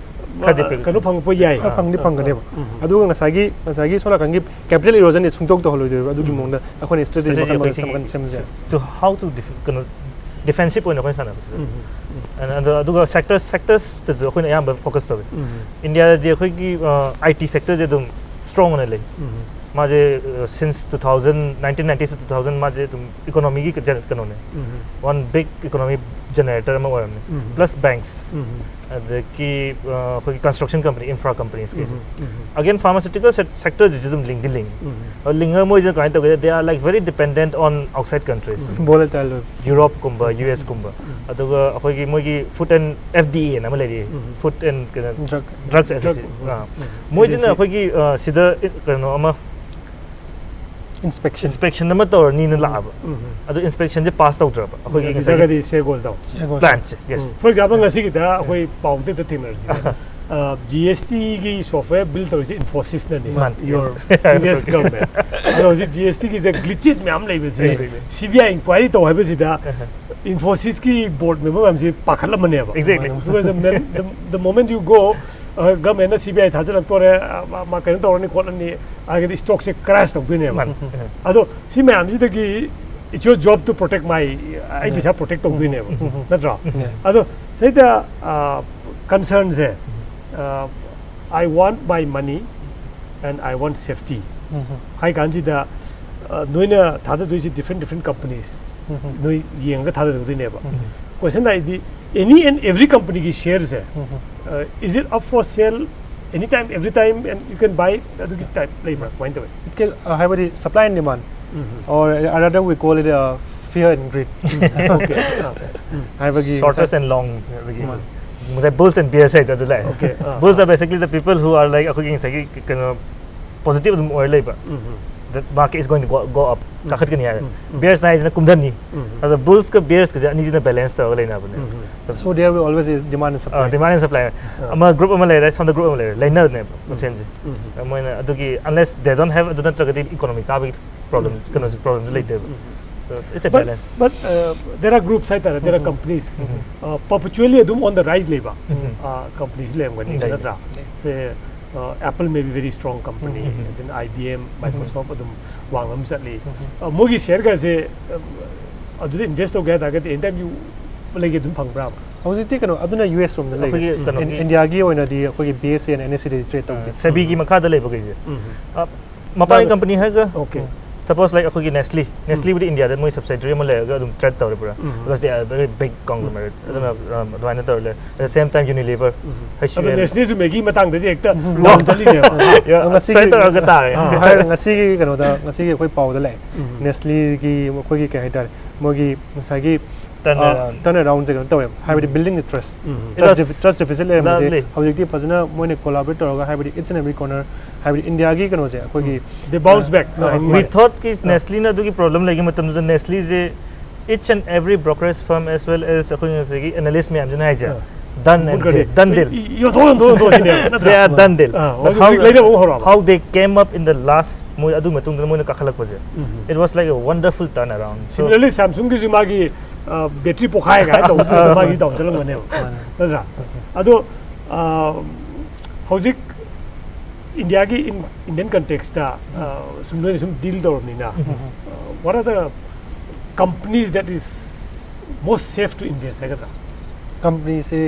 ꯈꯔꯗꯤ ꯄꯤꯛ- ꯀꯩꯅꯣ ꯐꯪꯉꯛꯄ ꯌꯥꯏ꯫ ꯈꯔ ꯐꯪꯗꯤ ꯐꯪꯒꯅꯦꯕ꯫ ꯑꯗꯨꯒ ꯉꯁꯥꯏꯒꯤ ꯉꯁꯥꯏꯒꯤ ꯁꯣꯝ ꯅꯥꯀꯟꯒꯤ capital erosionꯗꯤ ꯁꯨꯡꯇꯧ ꯇꯧꯍꯜꯂꯣꯏꯗꯣꯏꯕ꯫ ꯑꯗꯨꯒꯤ ꯃꯑꯣꯡꯗ ꯑꯩꯈꯣꯏꯅ strategy strategy ꯃꯈꯜ ꯃꯈꯜ ꯑꯩꯈꯣꯏꯒꯤ ꯃꯈꯜ ꯁꯦꯝꯖꯩ꯫ To how to def- ꯀꯩꯅꯣ defensive ꯑꯣꯏꯅ ꯑꯩꯈꯣꯏꯅ ꯁꯥꯟꯅꯕꯁꯦ꯫ And ꯑꯗꯣ ꯑꯗꯨꯒ sectors sectorsꯇꯁꯨ ꯑꯩꯈꯣꯏꯅ ꯑꯌꯥꯝꯕ focus ꯇꯧꯋꯤ꯫ ꯏꯟꯗꯤꯌꯥꯗꯗꯤ ꯑꯩꯈꯣꯏꯒꯤ ꯑꯥꯏ ꯇꯤ sectorꯁꯦ ꯑꯗꯨꯝ strong ꯑꯣꯏꯅ ꯂꯩ꯫ ꯃꯥꯁꯦ since two thousand nineteen ninety two thousand ꯃꯥꯁꯦ ꯑꯗꯨꯝ economyꯒꯤ ꯀꯩꯅꯣꯅꯦ꯫ One big economy generator ꯑꯃ ꯑꯣꯏꯔꯝꯃꯦ꯫ Plus banks, ꯑꯗꯒꯤ ꯑꯩꯈꯣꯏꯒꯤ construction company, infra companies꯫ Again pharmaceutical sectorꯁꯤꯁꯨ ꯑꯗꯨꯝ ꯂꯤꯡꯗꯤ ꯂꯤꯡꯉꯤ꯫ ꯂꯤꯡꯉꯒ ꯃꯣꯏꯁꯤꯅ ꯀꯃꯥꯏꯅ ꯇꯧꯒꯦ? They are like very dependent on outside countries. Volatile ꯑꯣꯏꯕ꯫ Europeꯀꯨꯝꯕ, USꯀꯨꯝꯕ꯫ ꯑꯗꯨꯒ ꯑꯩꯈꯣꯏꯒꯤ ꯃꯣꯏꯒꯤ Food and F D Aꯅ ꯑꯃ ꯂꯩꯔꯤ꯫ Food and ꯀꯩꯅꯣ, Drug. Drugs Agency꯫ Drug. ꯃꯣꯏꯁꯤꯅ ꯑꯩꯈꯣꯏꯒꯤ ꯁꯤꯗ ꯀꯩꯅꯣ ꯑꯃ inspection inspection ꯑꯃ ꯇꯧꯔꯅꯤꯅ ꯂꯥꯛꯑꯕ꯫ ꯑꯗꯣ inspectionꯁꯦ pass ꯇꯧꯗ꯭ꯔꯕ ꯑꯩꯈꯣꯏꯒꯤ ꯉꯁꯥꯏꯒꯤ ꯁꯦ ꯒꯣꯁ ꯗꯥꯎꯟ꯫ Plantꯁꯦ꯫ Yes. For example, ꯉꯁꯤꯒꯤꯗ ꯑꯩꯈꯣꯏ ꯄꯥꯎꯗ ꯊꯦꯡꯅꯔꯤꯁꯦ꯫ ꯖꯤ ꯑꯦꯁ ꯇꯤꯒꯤ software build ꯇꯧꯔꯤꯁꯦ Infosysꯅꯅꯦ꯫ ꯃꯥꯅꯤ. Your previous government. ꯑꯗꯣ ꯍꯧꯖꯤꯛ ꯖꯤ ꯑꯦꯁ ꯇꯤꯒꯤꯁꯦ glitches ꯃꯌꯥꯝ ꯂꯩꯕꯁꯦ꯫ ꯂꯩ, ꯂꯩ, ꯂꯩ. C B I inquiry ꯇꯧ ꯍꯥꯏꯕꯁꯤꯗ Infosysꯀꯤ board member ꯃꯌꯥꯝꯁꯦ ꯄꯥꯈꯠꯂꯝꯃꯅꯦꯕ꯫ Exactly. Because the, men- the, the moment you go, governmentꯅ C B I ꯊꯥꯖꯤꯜꯂꯛꯇꯣꯔꯦ, ꯃꯥ ꯀꯩꯅꯣ ꯇꯧꯔꯅꯤ ꯈꯣꯠꯂꯅꯤ ꯍꯥꯏꯔꯒꯗꯤ stockꯁꯦ crash ꯇꯧꯗꯣꯏꯅꯦꯕ꯫ ꯃꯥꯅꯤ. ꯑꯗꯣ ꯁꯤ ꯃꯌꯥꯝꯁꯤꯗꯒꯤ it's your job to protect my ꯑꯩ ꯄꯩꯁꯥ protect ꯇꯧꯗꯣꯏꯅꯦꯕ꯫ ꯅꯠꯇ꯭ꯔꯣ? ꯑꯗꯣ ꯁꯤꯗ concernꯁꯦ, I want my money and I want safety ꯍꯥꯏ ꯀꯥꯟꯁꯤꯗ, ꯅꯣꯏꯅ ꯊꯥꯗꯗꯣꯏꯁꯤ different different companies ꯅꯣꯏ ꯌꯦꯡꯉꯒ ꯊꯥꯗꯗꯣꯏꯅꯦꯕ꯫ Question ꯍꯥꯏꯗꯤ any and every companyꯒꯤ shareꯁꯦ, is it up for sale anytime, every time and you can buy? ꯑꯗꯨꯒꯤ type ꯂꯩꯕ꯭ꯔꯥ? ꯀꯃꯥꯏꯅ ꯇꯧꯋꯤ? It can, uh, ꯍꯥꯏꯕꯗꯤ supply and demand, or rather we call it, uh, fear and greed. Okay. ꯍꯥꯏꯕꯒꯤ shortest and long ꯍꯥꯏꯕꯒꯤ ꯉꯁꯥꯏ bulls and bears ꯍꯥꯏꯗꯣ ꯑꯗꯨ ꯂꯥꯛꯑꯦ꯫ Okay. Bulls are basically the people who are like ꯑꯩꯈꯣꯏꯒꯤ ꯉꯁꯥꯏꯒꯤ ꯀꯩꯅꯣ positive ꯑꯗꯨꯝ ꯑꯣꯏꯔ ꯂꯩꯕ꯫ the market is going to go, go up, ꯀꯥꯈꯠꯀꯅꯤ ꯍꯥꯏꯔꯦ꯫ Bearsꯅ ꯍꯥꯏꯁꯤꯅ ꯀꯨꯝꯊꯅꯤ꯫ ꯑꯗꯣ Bullsꯀ Bearsꯀꯁꯦ ꯑꯅꯤꯁꯤꯅ balance ꯇꯧꯔꯒ ꯂꯩꯅꯕꯅꯦ꯫ So there will always is demand and supply. Demand and supply꯫ ꯑꯃ group ꯑꯃ ꯂꯩꯔꯦ, ꯁꯣꯝꯗ group ꯑꯃ ꯂꯩꯔꯦ, ꯂꯩꯅꯕꯅꯦꯕ ꯃꯁꯦꯟꯁꯦ꯫ ꯃꯣꯏꯅ ꯑꯗꯨꯒꯤ unless they don't have ꯑꯗꯨ ꯅꯠꯇ꯭ꯔꯒꯗꯤ economy ꯀꯥꯕꯒꯤ problem, ꯀꯩꯅꯣꯁꯨ problemꯁꯨ ꯂꯩꯇꯦꯕ꯫ So it's a But, balance. but uh, there are groups ꯍꯥꯏꯇꯥꯔꯦ, there are companies uh, perpetually ꯑꯗꯨꯝ on the rise ꯂꯩꯕ uh, companies ꯂꯩꯔꯝꯒꯅꯤ, ꯂꯩ꯫ ꯅꯠꯇ꯭ꯔꯥ? Say uh, Apple may be very strong company, then IBM, Microsoft ꯑꯗꯨꯝ ꯋꯥꯡꯅ ꯑꯗꯨꯝ ꯆꯠꯂꯤ꯫ Uh, ꯃꯣꯏꯒꯤ shareꯒꯁꯦ uh, ꯑꯗꯨꯗ invest ꯇꯧꯒꯦ ꯍꯥꯏ ꯇꯥꯔꯒꯗꯤ any time you ꯂꯩꯒꯦ ꯑꯗꯨꯝ ꯐꯪꯕ꯭ꯔꯥꯕ? ꯍꯧꯖꯤꯛꯇꯤ ꯀꯩꯅꯣ ꯑꯗꯨꯅ ꯌꯨ ꯑꯦꯁ ꯔꯣꯝꯗ ꯂꯩꯔꯦ꯫ ꯑꯩꯈꯣꯏꯒꯤ ꯀꯩꯅꯣꯒꯤ ꯏꯟꯗꯤꯌꯥꯒꯤ ꯑꯣꯏꯅꯗꯤ ꯑꯩꯈꯣꯏꯒꯤ ꯕꯤ ꯑꯦꯁ ꯑꯦꯟ ꯑꯦꯟ ꯑꯦꯁ ꯁꯤꯗꯗꯤ ꯇ꯭ꯔꯦꯠ ꯇꯧꯗꯦ꯫ ꯁꯦꯕꯤꯒꯤ ꯃꯈꯥꯗ ꯂꯩꯕꯈꯩꯁꯦ꯫ ꯑ, ꯃꯄꯥꯟꯒꯤ company ꯍꯥꯏꯔꯒ Okay. Suppose like ꯑꯩꯈꯣꯏꯒꯤ Nestle, Nestleꯕꯨꯗꯤ ꯏꯟꯗꯤꯌꯥꯗ ꯃꯣꯏ subsidiary ꯑꯃ ꯂꯩꯔꯒ ꯑꯗꯨꯝ trade ꯇꯧꯔꯦ ꯄꯨꯔꯥ꯫ Because they are very big conglomerate. ꯑꯗꯨꯅ ꯑ, ꯑꯗꯨꯃꯥꯏꯅ ꯇꯧꯔ ꯂꯩ꯫ At the same time Unilever, ꯑꯗꯣ H U L. Nestle ꯁꯨ Maggi ꯃꯇꯥꯡꯗꯗꯤ ꯍꯦꯛꯇ ꯂꯥꯎꯅ ꯆꯠꯂꯤꯅꯦꯕ꯫ Yeah, ꯉꯁꯤꯒꯤ- try ꯇꯧꯔꯒ ꯇꯥꯔꯦ꯫ ꯍꯥꯏꯔꯒ ꯉꯁꯤꯒꯤ ꯀꯩꯅꯣꯗ ꯉꯁꯤꯒꯤ ꯑꯩꯈꯣꯏ ꯄꯥꯎꯗ ꯂꯥꯛꯑꯦ꯫ Nestleꯒꯤ ꯃꯈꯣꯏꯒꯤ ꯀꯩ ꯍꯥꯏꯇꯥꯔꯦ, ꯃꯣꯏꯒꯤ ꯉꯁꯥꯏꯒꯤ Turnaround. Turnaroundꯁꯦ ꯀꯩꯅꯣ ꯇꯧꯋꯦꯕ, ꯍꯥꯏꯕꯗꯤ building the trust, It trust was defi- trust deficit ꯂꯩꯔꯝꯕꯁꯦ lovely. ꯍꯧꯖꯤꯛꯇꯤ ꯐꯖꯅ ꯃꯣꯏꯅ collaborate ꯇꯧꯔꯒ, ꯍꯥꯏꯕꯗꯤ each and every corner, ꯍꯥꯏꯕꯗꯤ ꯏꯟꯗꯤꯌꯥꯒꯤ ꯀꯩꯅꯣꯁꯦ ꯑꯩꯈꯣꯏꯒꯤ They bounce back. No, We thoughtꯀꯤ Nestleꯅ ꯑꯗꯨꯒꯤ problem ꯂꯩꯒꯤ ꯃꯇꯝꯗꯨꯗ Nestleꯁꯦ each and every brokerage firm as well as ꯑꯩꯈꯣꯏ ꯉꯁꯥꯏꯒꯤ analyst ꯃꯌꯥꯝꯁꯤꯅ ꯍꯥꯏꯁꯦ, done and deal, done deal. ꯌꯣꯟꯊꯣꯛ ꯌꯣꯟꯊꯣꯛ ꯌꯣꯟꯊꯣꯛꯁꯤꯅꯦꯕ, ꯅꯠꯇ꯭ꯔꯥ? They are done deal. Ah, But ꯍꯧꯖꯤꯛ how, ꯍꯧꯖꯤꯛ ꯂꯩꯅꯕ ꯑꯃꯨꯛ ꯍꯧꯔꯛꯑꯕ꯫ How they came up in the last, ꯃꯣꯏ ꯑꯗꯨ ꯃꯇꯨꯡꯗ ꯃꯣꯏꯅ ꯀꯥꯈꯠꯂꯛꯄꯁꯦ, it was like a wonderful turnaround. So Similarly Samsungꯒꯤꯁꯨ ꯃꯥꯒꯤ battery ꯄꯣꯛꯈꯥꯏ ꯀꯥꯏꯅ ꯇꯧꯕꯗꯨꯗ ꯃꯥꯒꯤ down ꯆꯠꯂꯝꯒꯅꯦꯕ, ꯅꯠꯇ꯭ꯔꯥ? ꯑꯗꯣ ꯑ, ꯍꯧꯖꯤꯛ ꯏꯟꯗꯤꯌꯥꯒꯤ Indian contextꯇ ꯁꯨꯝ ꯅꯣꯏꯅ ꯁꯨꯝ deal ꯇꯧꯔꯕꯅꯤꯅ, what are the companies that is most safe to invest ꯍꯥꯏꯒꯗ꯭ꯔꯥ? Companyꯁꯦ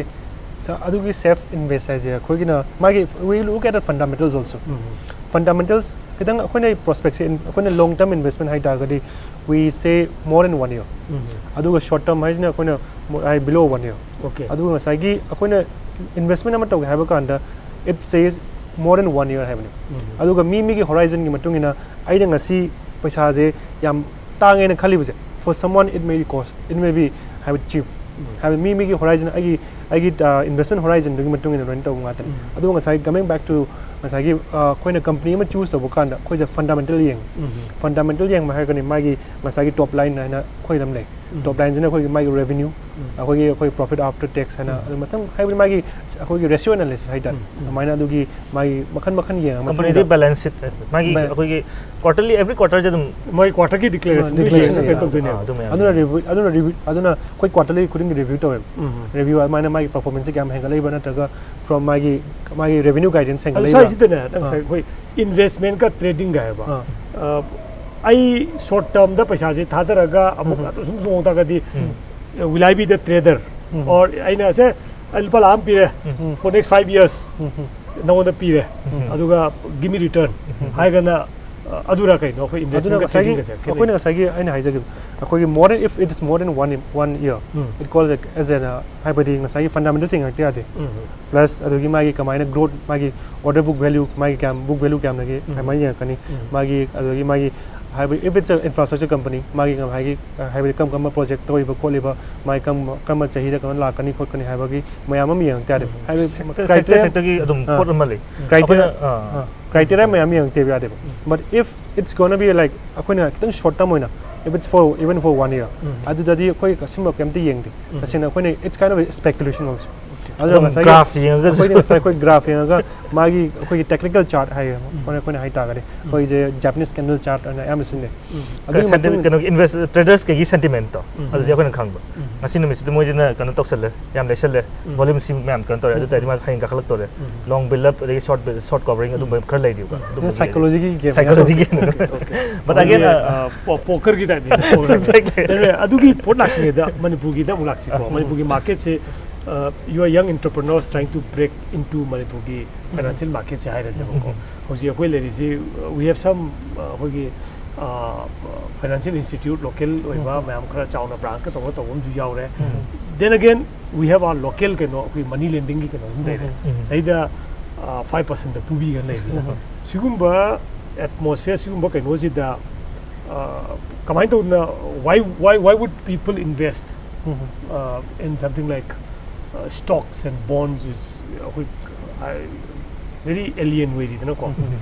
ꯑꯗꯨꯒꯤ safe invest ꯍꯥꯏꯁꯦ ꯑꯩꯈꯣꯏꯒꯤꯅ ꯃꯥꯒꯤ, we look at the fundamentals also. Fundamentals ꯈꯤꯇꯪ ꯑꯩꯈꯣꯏꯅ prospectꯁꯦ ꯑꯩꯈꯣꯏꯅ long term investment ꯍꯥꯏ ꯇꯥꯔꯒꯗꯤ we say more than one year. ꯑꯗꯨꯒ short term ꯍꯥꯏꯁꯤꯅ ꯑꯩꯈꯣꯏꯅ ꯍꯥꯏ below one year. Okay. ꯑꯗꯨꯒ ꯉꯁꯥꯏꯒꯤ ꯑꯩꯈꯣꯏꯅ investment ꯑꯃ ꯇꯧꯒꯦ ꯍꯥꯏꯕ ꯀꯥꯟꯗ it says more than one year ꯍꯥꯏꯕꯅꯦ꯫ ꯑꯗꯨꯒ ꯃꯤ ꯃꯤꯒꯤ horizonꯒꯤ ꯃꯇꯨꯡ ꯏꯟꯅ ꯑꯩꯅ ꯉꯁꯤ ꯄꯩꯁꯥꯁꯦ ꯌꯥꯝ ꯇꯥꯡꯉꯦꯅ ꯈꯜꯂꯤꯕꯁꯦ, for someone it may be cost, it may be ꯍꯥꯏꯕꯗꯤ cheap, ꯍꯥꯏꯕꯗꯤ ꯃꯤ ꯃꯤꯒꯤ horizon, ꯑꯩꯒꯤ ꯑꯩꯒꯤ ꯏꯟꯚꯦꯁꯃꯦꯟ ꯍꯣꯔꯥꯏꯖꯟꯗꯨꯒꯤ ꯃꯇꯨꯡ ꯏꯟꯅ ꯂꯣꯏꯅ ꯇꯧꯕ ꯉꯥꯛꯇꯅꯤ꯫ ꯑꯗꯨꯒ ꯉꯁꯥꯏ coming back to ꯉꯁꯥꯏꯒꯤ ꯑꯩꯈꯣꯏꯅ ꯀꯝꯄꯅꯤ ꯑꯃ ꯆꯨꯁ ꯇꯧꯕ ꯀꯥꯟꯗ ꯑꯩꯈꯣꯏꯁꯦ ꯐꯟꯗꯥꯃꯦꯟꯇꯦꯜ ꯌꯦꯡꯉꯤ꯫ ꯐꯟꯗꯥꯃꯦꯟꯇꯦꯜ ꯌꯦꯡꯕ ꯍꯥꯏꯔꯒꯅꯤ ꯃꯥꯒꯤ ꯉꯁꯥꯏꯒꯤ ꯇꯣꯞ ꯂꯥꯏꯟ ꯍꯥꯏꯅ ꯑꯩꯈꯣꯏꯗ ꯑꯃ ꯂꯩ꯫ ꯇꯣꯞ ꯂꯥꯏꯟꯁꯤꯅ ꯑꯩꯈꯣꯏꯒꯤ ꯃꯥꯒꯤ ꯔꯦꯚꯤꯅ꯭ꯌꯨ, ꯑꯩꯈꯣꯏꯒꯤ ꯑꯩꯈꯣꯏ ꯄ꯭ꯔꯣꯐꯤꯠ ꯑꯥꯐꯇꯔ ꯇꯦꯛꯁ ꯍꯥꯏꯅ ꯑꯗꯨ ꯃꯊꯪ ꯍꯥꯏꯕꯗꯤ ꯃꯥꯒꯤ ꯑꯩꯈꯣꯏꯒꯤ ꯔꯦꯁꯤꯑꯣ ꯑꯦꯅꯥꯂꯤꯁꯤꯁ ꯍꯥꯏꯇꯥꯔꯦ꯫ ꯑꯗꯨꯃꯥꯏꯅ ꯑꯗꯨꯒꯤ ꯃꯥꯒꯤ ꯃꯈꯜ ꯃꯈꯜ ꯌꯦꯡꯉ ꯀꯝꯄꯅꯤꯗꯤ ꯃꯇꯨꯡꯗ ꯕꯦꯂꯦꯟꯁ ꯁꯤꯠ ꯃꯥꯒꯤ ꯕꯦ- ꯑꯩꯈꯣꯏꯒꯤ ꯀ꯭ꯋꯥꯔꯇꯔꯂꯤ ꯑꯦꯚ꯭ꯔꯤ ꯀ꯭ꯋꯥꯔꯇꯔꯁꯦ ꯑꯗꯨꯝ ꯃꯣꯏ ꯀ꯭ꯋꯥꯔꯇꯔꯒꯤ ꯗꯤꯀ꯭ꯂꯦꯔꯦꯁꯟ ꯗꯤꯀ꯭ꯂꯦꯔꯦꯁꯟ ꯀꯩꯅꯣ ꯇꯧꯗꯣꯏꯅꯦꯕ꯫ ꯑꯗꯨꯅ ꯔꯤꯚ꯭ꯌꯨ ꯑꯗꯨꯅ ꯔꯤꯚ꯭ꯌꯨ ꯑꯗꯨꯅ ꯑꯩꯈꯣꯏ ꯀ꯭ꯋꯥꯔꯇꯔꯂꯤ ꯈꯨꯗꯤꯡꯒꯤ ꯔꯤꯚ꯭ꯌꯨ ꯇꯧꯋꯦꯕ꯫ ꯔꯤꯚ꯭ꯌꯨ ꯑꯗꯨꯃꯥꯏꯅ ꯃꯥꯒꯤ ꯄꯔꯐꯣꯔꯃꯦꯟꯁꯁꯦ ꯀꯌꯥꯝ ꯍꯦꯟꯒꯠꯂꯛꯏꯕ ꯅꯠꯇ꯭ꯔꯒ ꯐ꯭ꯔꯣꯝ ꯃꯥꯒꯤ ꯃꯥꯒꯤ ꯔꯦꯚꯤꯅ꯭ꯌꯨ ꯒꯥꯏꯗꯦꯟꯁ ꯑꯗꯨ ꯍꯦꯟꯒꯠꯂꯛꯏꯕ꯫ ꯁ꯭ꯋꯥꯏꯁꯤꯗꯅꯦ ꯅꯪ ꯉꯁꯥꯏ ꯑꯩꯈꯣꯏ ꯏꯟꯚꯦꯁꯃꯦꯟꯒ ꯇ꯭ꯔꯦꯗꯤꯡꯒ ꯍꯥꯏꯕ, ꯑ, ꯑꯩ ꯁꯣꯔꯠ ꯇꯔꯝꯗ ꯄꯩꯁꯥꯁꯦ ꯊꯥꯗꯔꯒ ꯑꯃꯨꯛ ꯑꯗꯨ ꯁꯨꯝ ꯇꯣꯡ ꯇꯥꯔꯒꯗꯤ, will I be the trader? Or ꯑꯩꯅ ꯁꯦ ꯑꯩ ꯂꯨꯄꯥ ꯂꯥꯛ ꯑꯃ ꯄꯤꯔꯦ, for next five years ꯅꯉꯣꯟꯗ ꯄꯤꯔꯦ, ꯑꯗꯨꯒ give me return ꯍꯥꯏꯔꯒꯅ, ꯑ, ꯑꯗꯨꯔ ꯀꯩꯅꯣ ꯑꯩꯈꯣꯏ ꯑꯗꯨꯅ ꯏꯟꯚꯦꯁꯃꯦꯟꯒ ꯉꯁꯥꯏꯒꯤ ꯇ꯭ꯔꯦꯗꯤꯡꯒꯁꯦ ꯈꯦꯠꯅꯩ? ꯑꯩꯈꯣꯏꯅ ꯉꯁꯥꯏꯒꯤ ꯑꯩꯅ ꯍꯥꯏꯖꯈꯤꯕ ꯑꯩꯈꯣꯏꯒꯤ more than if it is more than one one year, it called as an, uh, ꯍꯥꯏꯕꯗꯤ ꯉꯁꯥꯏꯒꯤ ꯐꯟꯗꯥꯃꯦꯟꯇꯦꯜꯁ ꯌꯦꯡꯉꯛꯇ ꯌꯥꯗꯦ꯫ ꯄ꯭ꯂꯁ ꯑꯗꯨꯒꯤ ꯃꯥꯒꯤ ꯀꯃꯥꯏꯅ ꯒ꯭ꯔꯣꯠ, ꯃꯥꯒꯤ ꯑꯣꯔꯗꯔ ꯕꯨꯛ ꯚꯦꯂ꯭ꯌꯨ, ꯃꯥꯒꯤ ꯀꯌꯥꯝ ꯕꯨꯛ ꯚꯦꯂ꯭ꯌꯨ ꯀꯌꯥꯝ ꯂꯩꯒꯦ, ꯑꯗꯨꯃꯥꯏꯅ ꯌꯦꯡꯉꯛꯀꯅꯤ꯫ ꯃꯥꯒꯤ ꯑꯗꯨꯗꯒꯤ ꯃꯥꯒꯤ ꯍꯥꯏꯕꯗꯤ if it's a infrastructure company, ꯃꯥꯒꯤ ꯉꯁꯥꯏꯒꯤ ꯍꯥꯏꯕꯗꯤ ꯀꯔꯝ ꯀꯔꯝꯕ ꯄ꯭ꯔꯣꯖꯦꯛ ꯇꯧꯔꯤꯕ ꯈꯣꯠꯂꯤꯕ, ꯃꯥꯒꯤ ꯀꯔꯝꯕ ꯀꯔꯝꯕ ꯆꯍꯤꯗ ꯀꯩꯅꯣ ꯂꯥꯛꯀꯅꯤ ꯈꯣꯠꯀꯅꯤ ꯍꯥꯏꯕꯒꯤ ꯃꯌꯥꯝ ꯑꯃ ꯌꯦꯡꯉꯛꯇ ꯌꯥꯗꯦ꯫ ꯍꯥꯏꯕꯗꯤ ꯁꯦꯛꯇꯔ criteria- ꯁꯦꯛꯇꯔꯒꯤ ꯑꯗꯨꯝ ꯑꯥ꯫ ꯄꯣꯠ ꯑꯃ ꯂꯩ꯫ Criteria- ꯑꯩꯈꯣꯏꯅ, ꯑꯥ, ꯀ꯭ꯔꯥꯏꯇꯦꯔꯤꯌꯥ ꯃꯌꯥꯝ ꯌꯦꯡꯉꯛꯇꯦꯕ ꯌꯥꯗꯦꯕ꯫ But if it's gonna be like ꯑꯩꯈꯣꯏꯅ ꯈꯤꯇꯪ ꯁꯣꯔꯠ ꯇꯔꯝ ꯑꯣꯏꯅ, if it's for even for one year, ꯑꯗꯨꯗꯗꯤ ꯑꯩꯈꯣꯏ ꯁꯤꯒꯨꯝꯕ ꯀꯩꯝꯇ ꯌꯦꯡꯗꯦ꯫ ꯇꯁꯦꯡꯅ ꯑꯩꯈꯣꯏꯅ it's kind of speculation ꯑꯣꯏꯕꯁꯦ꯫ ꯑꯗꯨꯅ ꯑꯗꯨꯝ ꯉꯁꯥꯏꯒꯤ graph ꯌꯦꯡꯉꯒ ꯑꯩꯈꯣꯏꯗꯤ ꯉꯁꯥꯏ ꯑꯩꯈꯣꯏ ꯒ꯭ꯔꯥꯐ ꯌꯦꯡꯉꯒ ꯃꯥꯒꯤ ꯑꯩꯈꯣꯏꯒꯤ ꯇꯦꯛꯅꯤꯀꯦꯜ ꯆꯥꯔꯠ ꯍꯥꯏꯌꯦ ꯑꯩꯈꯣꯏꯅ ꯑꯩꯈꯣꯏꯅ ꯍꯥꯏꯇꯥꯔꯒꯗꯤ ꯑꯩꯈꯣꯏꯁꯦ ꯖꯄꯅꯤꯁ ꯀꯦꯟꯗꯜ ꯆꯥꯔꯠ ꯑꯅ ꯑꯌꯥꯝꯕ ꯁꯤꯖꯤꯟꯅꯩ꯫ ꯑꯗꯨꯒꯤ ꯁꯦꯟꯇꯤ- ꯃꯇꯨꯡ ꯀꯩꯅꯣ ꯏꯟꯚꯦꯁ ꯇ꯭ꯔꯦꯗꯔꯁ ꯀꯩꯒꯤ ꯁꯦꯟꯇꯤꯃꯦꯟꯠꯇꯣ ꯑꯗꯨꯗꯤ ꯑꯩꯈꯣꯏꯅ ꯈꯪꯕ꯫ ꯉꯁꯤ ꯅꯨꯃꯤꯠꯁꯤꯗ ꯃꯣꯏꯁꯤꯅ ꯀꯩꯅꯣ ꯇꯧꯁꯜꯂꯦ, ꯌꯥꯝ ꯂꯩꯁꯜꯂꯦ, ꯚꯣꯂ꯭ꯌꯨꯝ ꯁꯤ ꯃꯌꯥꯝ ꯀꯩꯅꯣ ꯇꯧꯔꯦ, ꯑꯗꯨ ꯇꯥꯔꯗꯤ ꯃꯥ ꯍꯌꯦꯡ ꯀꯥꯈꯠꯂꯛꯇꯣꯔꯦ꯫ ꯂꯣꯡ ꯕꯤꯜ ꯑꯞ ꯑꯗꯒꯤ ꯁꯣꯔꯠ ꯁꯣꯔꯠ ꯀꯣꯚꯔꯤꯡ ꯑꯗꯨꯝꯕ ꯈꯔ ꯂꯩꯔꯤꯕ꯫ ꯑꯗꯨꯝꯕꯒꯤ psychology ꯒꯤ game psychology ꯒꯤ ꯃꯇꯨꯡ ꯏꯟꯅ꯫ But again, ꯑ, ꯄꯣꯀꯔꯒꯤ ꯇꯥꯏꯞꯅꯤ꯫ Exactly. ꯑꯗꯨꯒꯤ ꯄꯣꯠ ꯂꯥꯛꯇ꯭ꯔꯤꯉꯩꯗ ꯃꯅꯤꯄꯨꯔꯒꯤꯗ ꯑꯃꯨꯛ ꯂꯥꯛꯁꯤꯀꯣ꯫ ꯃꯅꯤꯄꯨꯔꯒꯤ ꯃꯥꯔꯀꯦꯠꯁꯦ, you are young entrepreneurs trying to break into ꯃꯅꯤꯄꯨꯔꯒꯤ ꯐꯥꯏꯅꯥꯟꯁꯤꯌꯦꯜ ꯃꯥꯔꯀꯦꯠꯁꯦ ꯍꯥꯏꯔꯁꯦꯕꯀꯣ꯫ ꯍꯧꯖꯤꯛ ꯑꯩꯈꯣꯏ ꯂꯩꯔꯤꯁꯤ, we have some, ꯑꯩꯈꯣꯏꯒꯤ ꯐꯥꯏꯅꯥꯟꯁꯤꯌꯦꯜ ꯏꯟꯁꯇꯤꯇ꯭ꯌꯨꯠ ꯂꯣꯀꯦꯜ ꯑꯣꯏꯕ ꯃꯌꯥꯝ ꯈꯔ ꯆꯥꯎꯅ ꯕ꯭ꯔꯥꯟꯁꯀ ꯇꯧꯔꯒ ꯇꯧꯕ ꯑꯃꯁꯨ ꯌꯥꯎꯔꯦ꯫ Then again, we have our local ꯀꯩꯅꯣ ꯑꯩꯈꯣꯏ ꯃꯅꯤ ꯂꯦꯟꯗꯤꯡꯒꯤ ꯀꯩꯅꯣ ꯑꯗꯨꯝ ꯂꯩꯔꯦ꯫ ꯆꯍꯤꯗ ꯐꯥꯏꯚ ꯄꯥꯔꯁꯦꯟꯗ ꯄꯨꯕꯤꯒꯅ ꯂꯩꯕꯅꯤꯅꯀꯣ꯫ ꯁꯤꯒꯨꯝꯕ ꯑꯦꯠꯃꯣꯁꯐꯤꯌꯔ, ꯁꯤꯒꯨꯝꯕ ꯀꯩꯅꯣꯁꯤꯗ, ꯑ, ꯀꯃꯥꯏꯅ ꯇꯧꯗꯅ, why, why, why would people invest, uh, in something like stocks and bonds is ꯑꯩꯈꯣꯏ very alien ꯑꯣꯏꯔꯤꯗꯅꯀꯣ꯫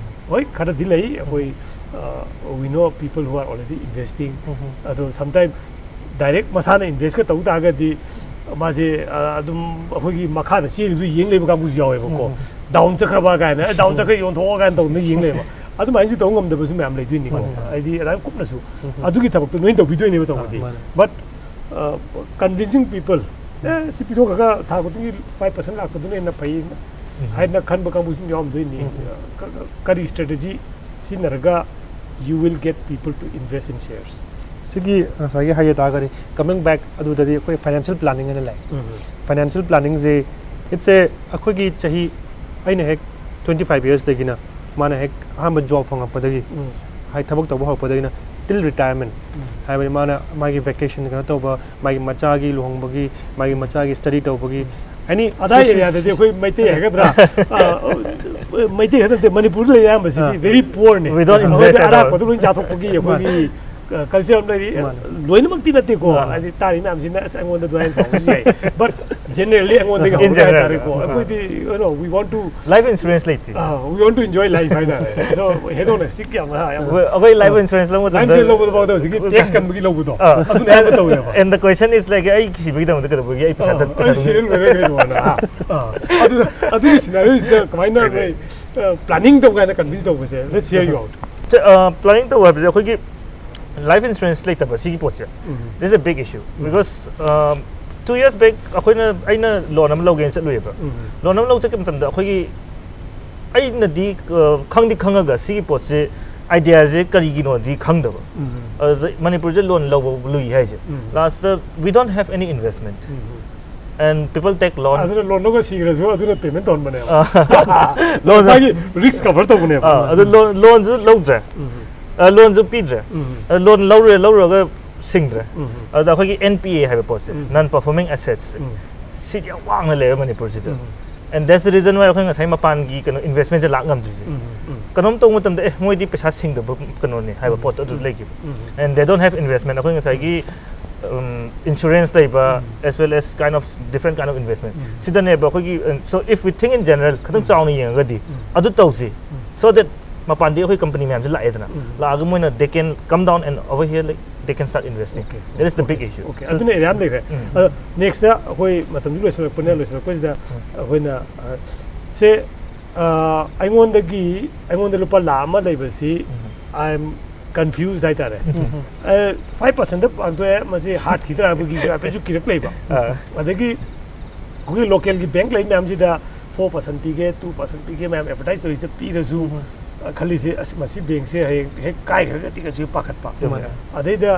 ꯍꯣꯏ, ꯈꯔꯗꯤ ꯂꯩ ꯑꯩꯈꯣꯏ, we know people who are already investing. ꯑꯗꯣ sometime direct ꯃꯁꯥꯅ invest ꯀ ꯇꯧ ꯇꯥꯔꯒꯗꯤ ꯃꯥꯁꯦ ꯑꯗꯨꯝ ꯑꯩꯈꯣꯏꯒꯤ ꯃꯈꯥꯗ ꯆꯦꯜꯂꯤꯕꯗꯨ ꯌꯦꯡ ꯂꯩꯕ ꯀꯥꯡꯕꯨꯁꯨ ꯌꯥꯎꯋꯦꯕꯀꯣ꯫ Down ꯆꯠꯈ꯭ꯔꯕ ꯀꯥꯏꯅ, "ꯑꯦ, down ꯆꯠꯈ꯭ꯔꯦ, ꯌꯣꯟꯊꯣꯛꯑꯣ" ꯀꯥꯏꯅ ꯇꯧꯗꯅ ꯌꯦꯡ ꯂꯩꯕ꯫ ꯑꯗꯨꯃꯥꯏꯅꯁꯨ ꯇꯧꯕ ꯉꯝꯗꯕꯁꯨ ꯃꯌꯥꯝ ꯂꯩꯗꯣꯏꯅꯤꯀꯣ꯫ ꯍꯥꯏꯗꯤ ꯑꯗꯨꯃꯥꯏꯅ ꯀꯨꯞꯅꯁꯨ ꯑꯗꯨꯒꯤ ꯊꯕꯛꯇꯣ ꯅꯣꯏꯅ ꯇꯧꯕꯤꯗꯣꯏꯅꯦꯕ ꯇꯧꯕꯗꯤ꯫ But convincing people, ꯑꯦ, ꯁꯤ ꯄꯤꯊꯣꯛꯈ꯭ꯔꯒ ꯊꯥ ꯈꯨꯗꯤꯡꯒꯤ five percent ꯂꯥꯛꯄꯗꯨꯅ ꯍꯦꯟꯅ ꯐꯩ ꯍꯥꯏꯅ ꯈꯟꯕ ꯀꯥꯡꯕꯨꯁꯨ ꯌꯥꯎꯔꯝꯗꯣꯏꯅꯤ꯫ ꯀ-, ꯀ-, ꯀꯔꯤ strategy ꯁꯤꯖꯤꯟꯅꯔꯒ you will get people to invest in shares? ꯁꯤꯒꯤ ꯉꯁꯥꯏꯒꯤ ꯍꯥꯏꯖ ꯇꯥꯔꯒꯗꯤ, coming back ꯑꯗꯨꯗꯗꯤ ꯑꯩꯈꯣꯏ financial planning ꯑꯅ ꯂꯩ꯫ Financial planning say, it's a, ꯑꯩꯈꯣꯏꯒꯤ ꯆꯍꯤ, ꯑꯩꯅ ꯍꯦꯛ twenty five years ꯗꯒꯤꯅ, ꯃꯥꯅ ꯍꯦꯛ ꯑꯍꯥꯟꯕ job ꯐꯪꯉꯛꯄꯗꯒꯤ, ꯍꯥꯏ, ꯊꯕꯛ ꯇꯧꯕ ꯍꯧꯔꯛꯄꯗꯒꯤꯅ till retirement, ꯍꯥꯏꯕꯗꯤ ꯃꯥꯅ ꯃꯥꯒꯤ vacation ꯀꯩꯅꯣ ꯇꯧꯕ, ꯃꯥꯒꯤ ꯃꯆꯥꯒꯤ ꯂꯨꯍꯣꯡꯕꯒꯤ, ꯃꯥꯒꯤ ꯃꯆꯥꯒꯤ study ꯇꯧꯕꯒꯤ, any ꯑꯗꯥꯏ ꯁꯤ-, ꯁꯤ-, areaꯗꯗꯤ ꯑꯩꯈꯣꯏ ꯃꯩꯇꯩ ꯍꯥꯏꯒꯗ꯭ꯔꯥ? ꯑ, ꯃꯩꯇꯩ ꯈꯛꯇ ꯅꯠꯇꯦ, ꯃꯅꯤꯄꯨꯔꯗ ꯂꯩ ꯑꯌꯥꯝꯕꯁꯤꯗꯤ ꯑꯥ꯫ Very poor ꯅꯦ꯫ We don't invest ꯑꯩꯈꯣꯏꯗꯤ at all. ꯑꯔꯥꯛꯄꯗꯣ ꯂꯣꯏ ꯆꯥꯊꯣꯛꯄꯒꯤ ꯑꯩꯈꯣꯏꯒꯤ, ꯑ, culture ꯑꯃ ꯂꯩꯔꯤ꯫ ꯃꯥꯅꯦ꯫ ꯂꯣꯏꯅꯃꯛꯇꯤ ꯅꯠꯇꯦꯀꯣ꯫ ꯑꯥ꯫ ꯍꯥꯏꯗꯤ ꯇꯥꯔꯤ ꯃꯌꯥꯝꯁꯤꯅ ꯑꯁ ꯑꯩꯉꯣꯟꯗ ꯑꯗꯨꯃꯥꯏꯅ ꯁꯥꯎꯕꯁꯨ ꯌꯥꯏ꯫ But generally ꯑꯩꯉꯣꯟꯗꯒꯤ In ꯍꯧꯔꯒ general, ꯍꯥꯏꯇꯥꯔꯦꯀꯣ꯫ ꯑꯥ꯫ ꯑꯩꯈꯣꯏꯗꯤ, you know, we want to, Life insurance ꯂꯩꯇꯦ꯫ ꯑꯥ, we want to enjoy life ꯍꯥꯏꯇꯥꯔꯦ꯫ So, hedon ꯁꯤ ꯌꯥꯝ, ꯌꯥꯝ ꯑꯩꯈꯣꯏ, ꯑꯩꯈꯣꯏ life insurance ꯂꯧꯕꯗ life insurance ꯂꯧꯕꯗꯣ ꯐꯥꯎꯗ ꯍꯧꯖꯤꯛꯀꯤ tax ꯀꯟꯕꯒꯤ ꯂꯧꯕꯗꯣ ꯑꯥ꯫ ꯑꯗꯨꯅ ꯑꯌꯥꯝꯕ ꯇꯧꯋꯦꯕ꯫ And the question is like, ꯑꯩ ꯁꯤꯕꯒꯤꯗꯃꯛꯇ ꯀꯩꯗꯧꯕꯒꯤ ꯑꯩ ꯄꯩꯁꯥ ꯑꯥ, ꯇ-, ꯄꯩꯁꯥ ꯑꯩ ꯁꯤꯔ ꯂꯣꯏꯔꯦ ꯀꯩꯅꯣꯅ꯫ ꯑꯥ, ꯑꯗꯨ, ꯑꯗꯨꯒꯤ scenario ꯁꯤꯗ ꯀꯃꯥꯏꯅ ꯅꯣꯏ, ꯑ, planning ꯇꯧ ꯀꯥꯏꯅ convince ꯇꯧꯕꯁꯦ? Let's hear you out. ꯆ-, ꯑ, planning ꯇꯧꯕ ꯍꯥꯏꯕꯁꯦ ꯑꯩꯈꯣꯏꯒꯤ life insurance ꯂꯩꯇꯕ ꯁꯤꯒꯤ ꯄꯣꯠꯁꯦ, this is a big issue. Because, ꯑ, two years back ꯑꯩꯈꯣꯏꯅ, ꯑꯩꯅ loan ꯑꯃ ꯂꯧꯒꯦꯅ ꯆꯠꯂꯨꯏꯌꯦꯕ꯫ Loan ꯑꯃ ꯂꯧ ꯆꯠꯄ ꯃꯇꯝꯗ ꯑꯩꯈꯣꯏꯒꯤ ꯑꯩꯅꯗꯤ, ꯑ, ꯈꯪꯗꯤ ꯈꯪꯉꯒ ꯁꯤꯒꯤ ꯄꯣꯠꯁꯦ, idea ꯁꯦ ꯀꯔꯤꯒꯤꯅꯣꯗꯤ ꯈꯪꯗꯕ꯫ ꯑꯗꯨꯗ ꯃꯅꯤꯄꯨꯔꯁꯦ loan ꯂꯧꯕ ꯂꯨꯏ ꯍꯥꯏꯁꯦ꯫ Last ꯇ we don't have any investment. And people take loan. ꯑꯗꯨꯅ loan ꯂꯧꯔꯒ ꯁꯤꯈ꯭ꯔꯁꯨ ꯑꯗꯨꯅ payment ꯇꯧꯍꯟꯕꯅꯦꯕ꯫ ꯑ, loan ꯃꯥꯒꯤ risk cover ꯇꯧꯕꯅꯦꯕ꯫ ꯑ, ꯑꯗꯨ loan, loan ꯁꯨ ꯂꯧꯗ꯭ꯔꯦ꯫ ꯑ, loan ꯁꯨ ꯄꯤꯗ꯭ꯔꯦ꯫ ꯑ, loan ꯂꯧꯔꯦ, ꯂꯧꯔꯒ ꯁꯤꯡꯗ꯭ꯔꯦ꯫ ꯑꯗꯨꯗ ꯑꯩꯈꯣꯏꯒꯤ N P A ꯍꯥꯏꯕ ꯄꯣꯠꯁꯦ, non performing assets ꯁꯦ, ꯁꯤꯁꯦ ꯌꯥꯝ ꯋꯥꯡꯅ ꯂꯩꯌꯦꯕ ꯃꯅꯤꯄꯨꯔꯁꯤꯗ꯫ And that's the reason why ꯑꯩꯈꯣꯏ ꯉꯁꯥꯏ ꯃꯄꯥꯟꯒꯤ ꯀꯩꯅꯣ investment ꯁꯦ ꯂꯥꯛ ꯉꯝꯗ꯭ꯔꯤꯁꯦ꯫ ꯀꯩꯅꯣꯝ ꯇꯧꯕ ꯃꯇꯝꯗ, "ꯑꯦ, ꯃꯣꯏꯗꯤ ꯄꯩꯁꯥ ꯁꯤꯡꯗꯕ ꯀꯩꯅꯣꯅꯦ" ꯍꯥꯏꯕ ꯄꯣꯠꯇꯣ ꯑꯗꯨ ꯂꯩꯈꯤꯕ꯫ And they don't have investment꯫ ꯑꯩꯈꯣꯏ ꯉꯁꯥꯏꯒꯤ insurance ꯂꯩꯕ, as well as kind of different kind of investment. ꯁꯤꯗꯅꯦꯕ ꯑꯩꯈꯣꯏꯒꯤ, so if we think in general, ꯈꯤꯇꯪ ꯆꯥꯎꯅ ꯌꯦꯡꯉꯒꯗꯤ ꯑꯗꯨ ꯇꯧꯁꯤ, so that ꯃꯄꯥꯟꯗꯒꯤ ꯑꯩꯈꯣꯏ ꯀꯝꯄꯅꯤ ꯃꯌꯥꯝꯁꯦ ꯂꯥꯛꯑꯦꯗꯅ, ꯂꯥꯛꯑꯒ ꯃꯣꯏꯅ they can come down and over here, like, they can start investing. That is the big issue. Okay, ꯑꯗꯨꯅ ꯑꯦꯔꯤꯌꯥ ꯑꯃ ꯂꯩꯈ꯭ꯔꯦ. ꯑꯗꯣ ꯅꯦꯛꯁꯇ ꯑꯩꯈꯣꯏ ꯃꯇꯝꯁꯨ ꯂꯣꯏꯁꯤꯜꯂꯛꯄꯅ ꯂꯣꯏꯁꯤꯜꯂꯛꯄꯁꯤꯗ ꯑꯩꯈꯣꯏꯅ, ꯑ, ꯁꯦ, ꯑ, ꯑꯩꯉꯣꯟꯗꯒꯤ ꯑꯩꯉꯣꯟꯗ ꯂꯨꯄꯥ ꯂꯥꯈ ꯑꯃ ꯂꯩꯕꯁꯤ, I am confused ꯍꯥꯏꯇꯥꯔꯦ. ꯐꯥꯏꯚ ꯄꯥꯔꯁꯦꯟꯗ ꯄꯥꯡꯊꯣꯛꯑꯦ, ꯃꯁꯤ ꯍꯥꯠꯈꯤꯗ꯭ꯔꯥ ꯍꯥꯏꯕꯒꯤꯁꯨ ꯍꯥꯏꯐꯦꯠꯁꯨ ꯀꯤꯔꯛ ꯂꯩꯕ. ꯑꯗꯒꯤ ꯑꯩꯈꯣꯏꯒꯤ ꯂꯣꯀꯦꯜꯒꯤ ꯕꯦꯡꯛ ꯂꯩ ꯃꯌꯥꯝꯁꯤꯗ ꯐꯣꯔ ꯄꯥꯔꯁꯦꯟ ꯄꯤꯒꯦ, ꯇꯨ ꯄꯥꯔꯁꯦꯟ ꯄꯤꯒꯦ ꯃꯌꯥꯝ ꯑꯦꯗꯚꯔꯇꯥꯏꯁ ꯇꯧꯔꯤꯁꯤꯗ ꯄꯤꯔꯁꯨ, ꯑ, ꯈꯜꯂꯤꯁꯦ, "ꯑꯁ, ꯃꯁꯤ ꯕꯦꯡꯛꯁꯦ ꯍꯌꯦꯡ ꯍꯦꯛ ꯀꯥꯏꯈ꯭ꯔꯒꯗꯤ" ꯀꯁꯨ ꯄꯥꯈꯠꯄ꯫ ꯑꯗꯩꯗ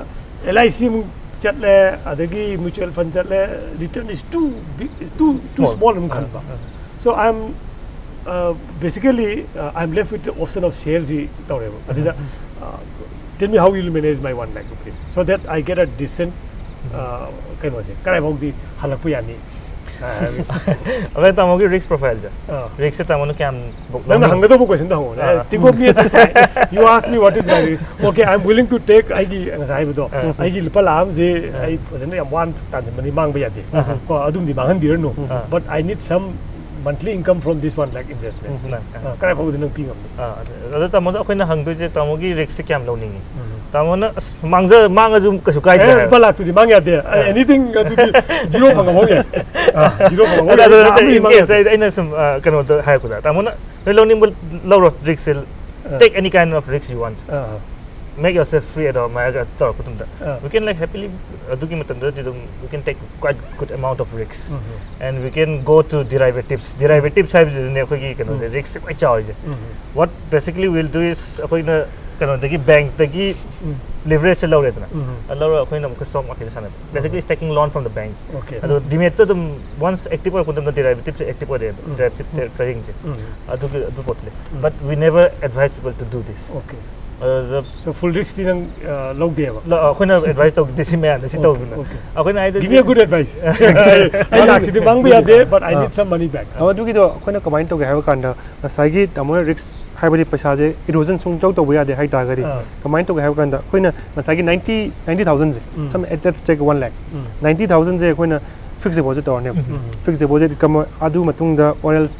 ꯑꯦꯜ ꯑꯥꯏ ꯁꯤ ꯑꯃꯨꯛ ꯆꯠꯂꯦ, ꯑꯗꯒꯤ mutual fund ꯆꯠꯂꯦ, return is too big, is too, too small ꯑꯗꯨꯝ ꯈꯟꯕ꯫ So I am, uh, basically, uh, I am left with the option of shares ꯁꯤ ꯇꯧꯔꯦꯕ꯫ ꯑꯗꯨꯗ, uh, tell me how you will manage my one lakh rupees so that I get a decent, uh, ꯀꯩꯅꯣꯁꯦ, ꯀꯗꯥꯏꯐꯥꯎꯗꯤ ꯍꯜꯂꯛꯄ ꯌꯥꯅꯤ? ꯑꯗ ꯇꯥꯃꯣꯒꯤ risk profile ꯁꯦ, risk ꯁꯦ ꯇꯥꯃꯣꯅ ꯀꯌꯥꯝ book ꯅꯪꯅ ꯍꯪꯒꯗꯧꯕ question ꯗꯣ ꯍꯪꯉꯣꯅꯦ꯫ ꯇꯤꯡꯀꯣꯞ ꯃꯤ ꯑꯇꯩ, you ask me what is my risk. Okay, I am willing to take ꯑꯩꯒꯤ ꯉꯁꯥꯏ ꯍꯥꯏꯕꯗꯣ, ꯑꯩꯒꯤ ꯂꯨꯄꯥ ꯂꯥꯈ ꯑꯃꯁꯦ ꯑꯩ ꯐꯖꯅ ꯌꯥꯝ ꯋꯥꯅ ꯇꯥꯟꯖꯟꯕꯅꯤ, ꯃꯥꯡꯕ ꯌꯥꯗꯦ꯫ ꯀꯣ, ꯑꯗꯨꯝꯗꯤ ꯃꯥꯡꯍꯟꯕꯤꯔꯅꯨ꯫ But I need some monthly income from this one lakh investment. ꯀꯗꯥꯏ ꯐꯥꯎꯕꯗꯤ ꯅꯪ ꯄꯤ ꯉꯝꯅꯤ? ꯑꯗ ꯇꯥꯃꯣꯗ ꯑꯩꯈꯣꯏꯅ ꯍꯪꯗꯣꯏꯁꯦ, ꯇꯥꯃꯣꯒꯤ risk ꯁꯦ ꯀꯌꯥꯝ ꯂꯧꯅꯤꯡꯉꯤ? ꯇꯥꯃꯣꯅ, "ꯑꯁ, ꯃꯥꯡꯖ ꯃꯥꯡꯉꯁꯨ ꯀꯩꯁꯨ ꯀꯥꯏꯗꯦ" ꯍꯥꯏꯕ꯫ ꯂꯨꯄꯥ ꯂꯥꯛꯇꯨꯗꯤ ꯃꯥꯡ ꯌꯥꯗꯦ꯫ ꯑꯦꯅꯤꯊꯤꯡ ꯑꯗꯨꯗꯤ ꯖꯤꯔꯣ ꯐꯪꯉꯐꯥꯎ ꯌꯥꯏ꯫ ꯖꯤꯔꯣ ꯐꯪꯉꯐꯥꯎ ꯑꯗ ꯑꯗꯨ ꯌꯥꯏ꯫ ꯅꯠꯇꯦ, ꯂꯥꯛ ꯑꯃꯗꯤ in ꯃꯥꯡ case ꯌꯥꯗꯦ꯫ ꯑꯩ- ꯑꯩꯅ ꯁꯨꯝ, ꯑ, ꯀꯩꯅꯣꯗ ꯍꯥꯏꯔꯛꯄꯗ, ꯇꯥꯃꯣꯅ, "ꯅꯣꯏ ꯂꯧꯅꯤꯡꯕ ꯂꯧꯔꯣ, risk say, take any kind of risk you want, make yourself free" ꯑꯗꯣ ꯑꯗꯨꯃꯥꯏꯅ ꯇꯧꯔꯛꯄ ꯃꯇꯝꯗ, we can, like, happily, ꯑꯗꯨꯒꯤ ꯃꯇꯝꯗꯗꯤ ꯑꯗꯨꯝ we can take quite good amount of risks, and we can go to derivatives. Derivatives ꯍꯥꯏꯕꯁꯤꯗꯅꯦ ꯑꯩꯈꯣꯏꯒꯤ ꯀꯩꯅꯣꯁꯦ, risk ꯁꯦ ꯈ꯭ꯋꯥꯏ ꯆꯥꯎꯔꯤꯁꯦ꯫ What basically we'll do is, ꯑꯩꯈꯣꯏꯅ ꯀꯩꯅꯣꯗꯒꯤ, bank ꯇꯒꯤ leverage ꯁꯦ ꯂꯧꯔꯦꯗꯅ, ꯑꯗꯨ ꯂꯧꯔꯒ ꯑꯩꯈꯣꯏꯅ ꯑꯃꯨꯛꯀ stock market ꯁꯥꯟꯅꯕ, basically it's taking loan from the bank. Okay. ꯑꯗꯣ demat ꯇ ꯑꯗꯨꯝ once active ꯑꯣꯏꯔꯛꯄ ꯃꯇꯝꯗ derivative ꯁꯦ active ꯑꯣꯏꯔꯦ, derivative trading ꯁꯦ꯫ ꯑꯗꯨꯒꯤ ꯑꯗꯨ ꯄꯣꯠꯇꯨꯅꯦ꯫ But we never advise people to do this. Okay. ꯑꯗꯨꯗ So full risk ꯇꯤ ꯅꯪ, ꯑ, ꯂꯧꯗꯦꯕ? ꯂ- ꯑꯩꯈꯣꯏꯅ advise ꯇꯧꯗꯦ ꯁꯤ ꯃꯌꯥꯝꯗ, ꯁꯤ ꯇꯧꯕꯅ꯫ Okay. ꯑꯩꯈꯣꯏꯅ ꯍꯥꯏꯗꯤ Give me a good advice. ꯑꯩ ꯂꯥꯛꯁꯤꯗꯤ ꯃꯥꯡꯕ ꯌꯥꯗꯦ, but I need some money back. ꯑꯗꯨꯒꯤꯗꯣ ꯑꯩꯈꯣꯏꯅ ꯀꯃꯥꯏꯅ ꯇꯧꯒꯦ ꯍꯥꯏꯕ ꯀꯥꯟꯗ, ꯉꯁꯥꯏꯒꯤ ꯇꯥꯃꯣꯅ risk ꯍꯥꯏꯕꯗꯤ ꯄꯩꯁꯥꯁꯦ erosion ꯁꯨꯡꯇꯧ ꯇꯧꯕ ꯌꯥꯗꯦ ꯍꯥꯏ ꯇꯥꯔꯒꯗꯤ, ꯑꯥ꯫ ꯀꯃꯥꯏꯅ ꯇꯧꯒꯦ ꯍꯥꯏꯕ ꯀꯥꯟꯗ, ꯑꯩꯈꯣꯏꯅ ꯉꯁꯥꯏꯒꯤ ninety, ninety thousand say, um. Some, let's take one lakh꯫ Um. Ninety thousand ꯁꯦ ꯑꯩꯈꯣꯏꯅ fixed deposit ꯇꯧꯔꯅꯦꯕ꯫ ꯎꯝ, ꯎꯝ, ꯎꯝ꯫ Fixed deposit ꯀꯝꯃ-, ꯑꯗꯨ ꯃꯇꯨꯡꯗ, or else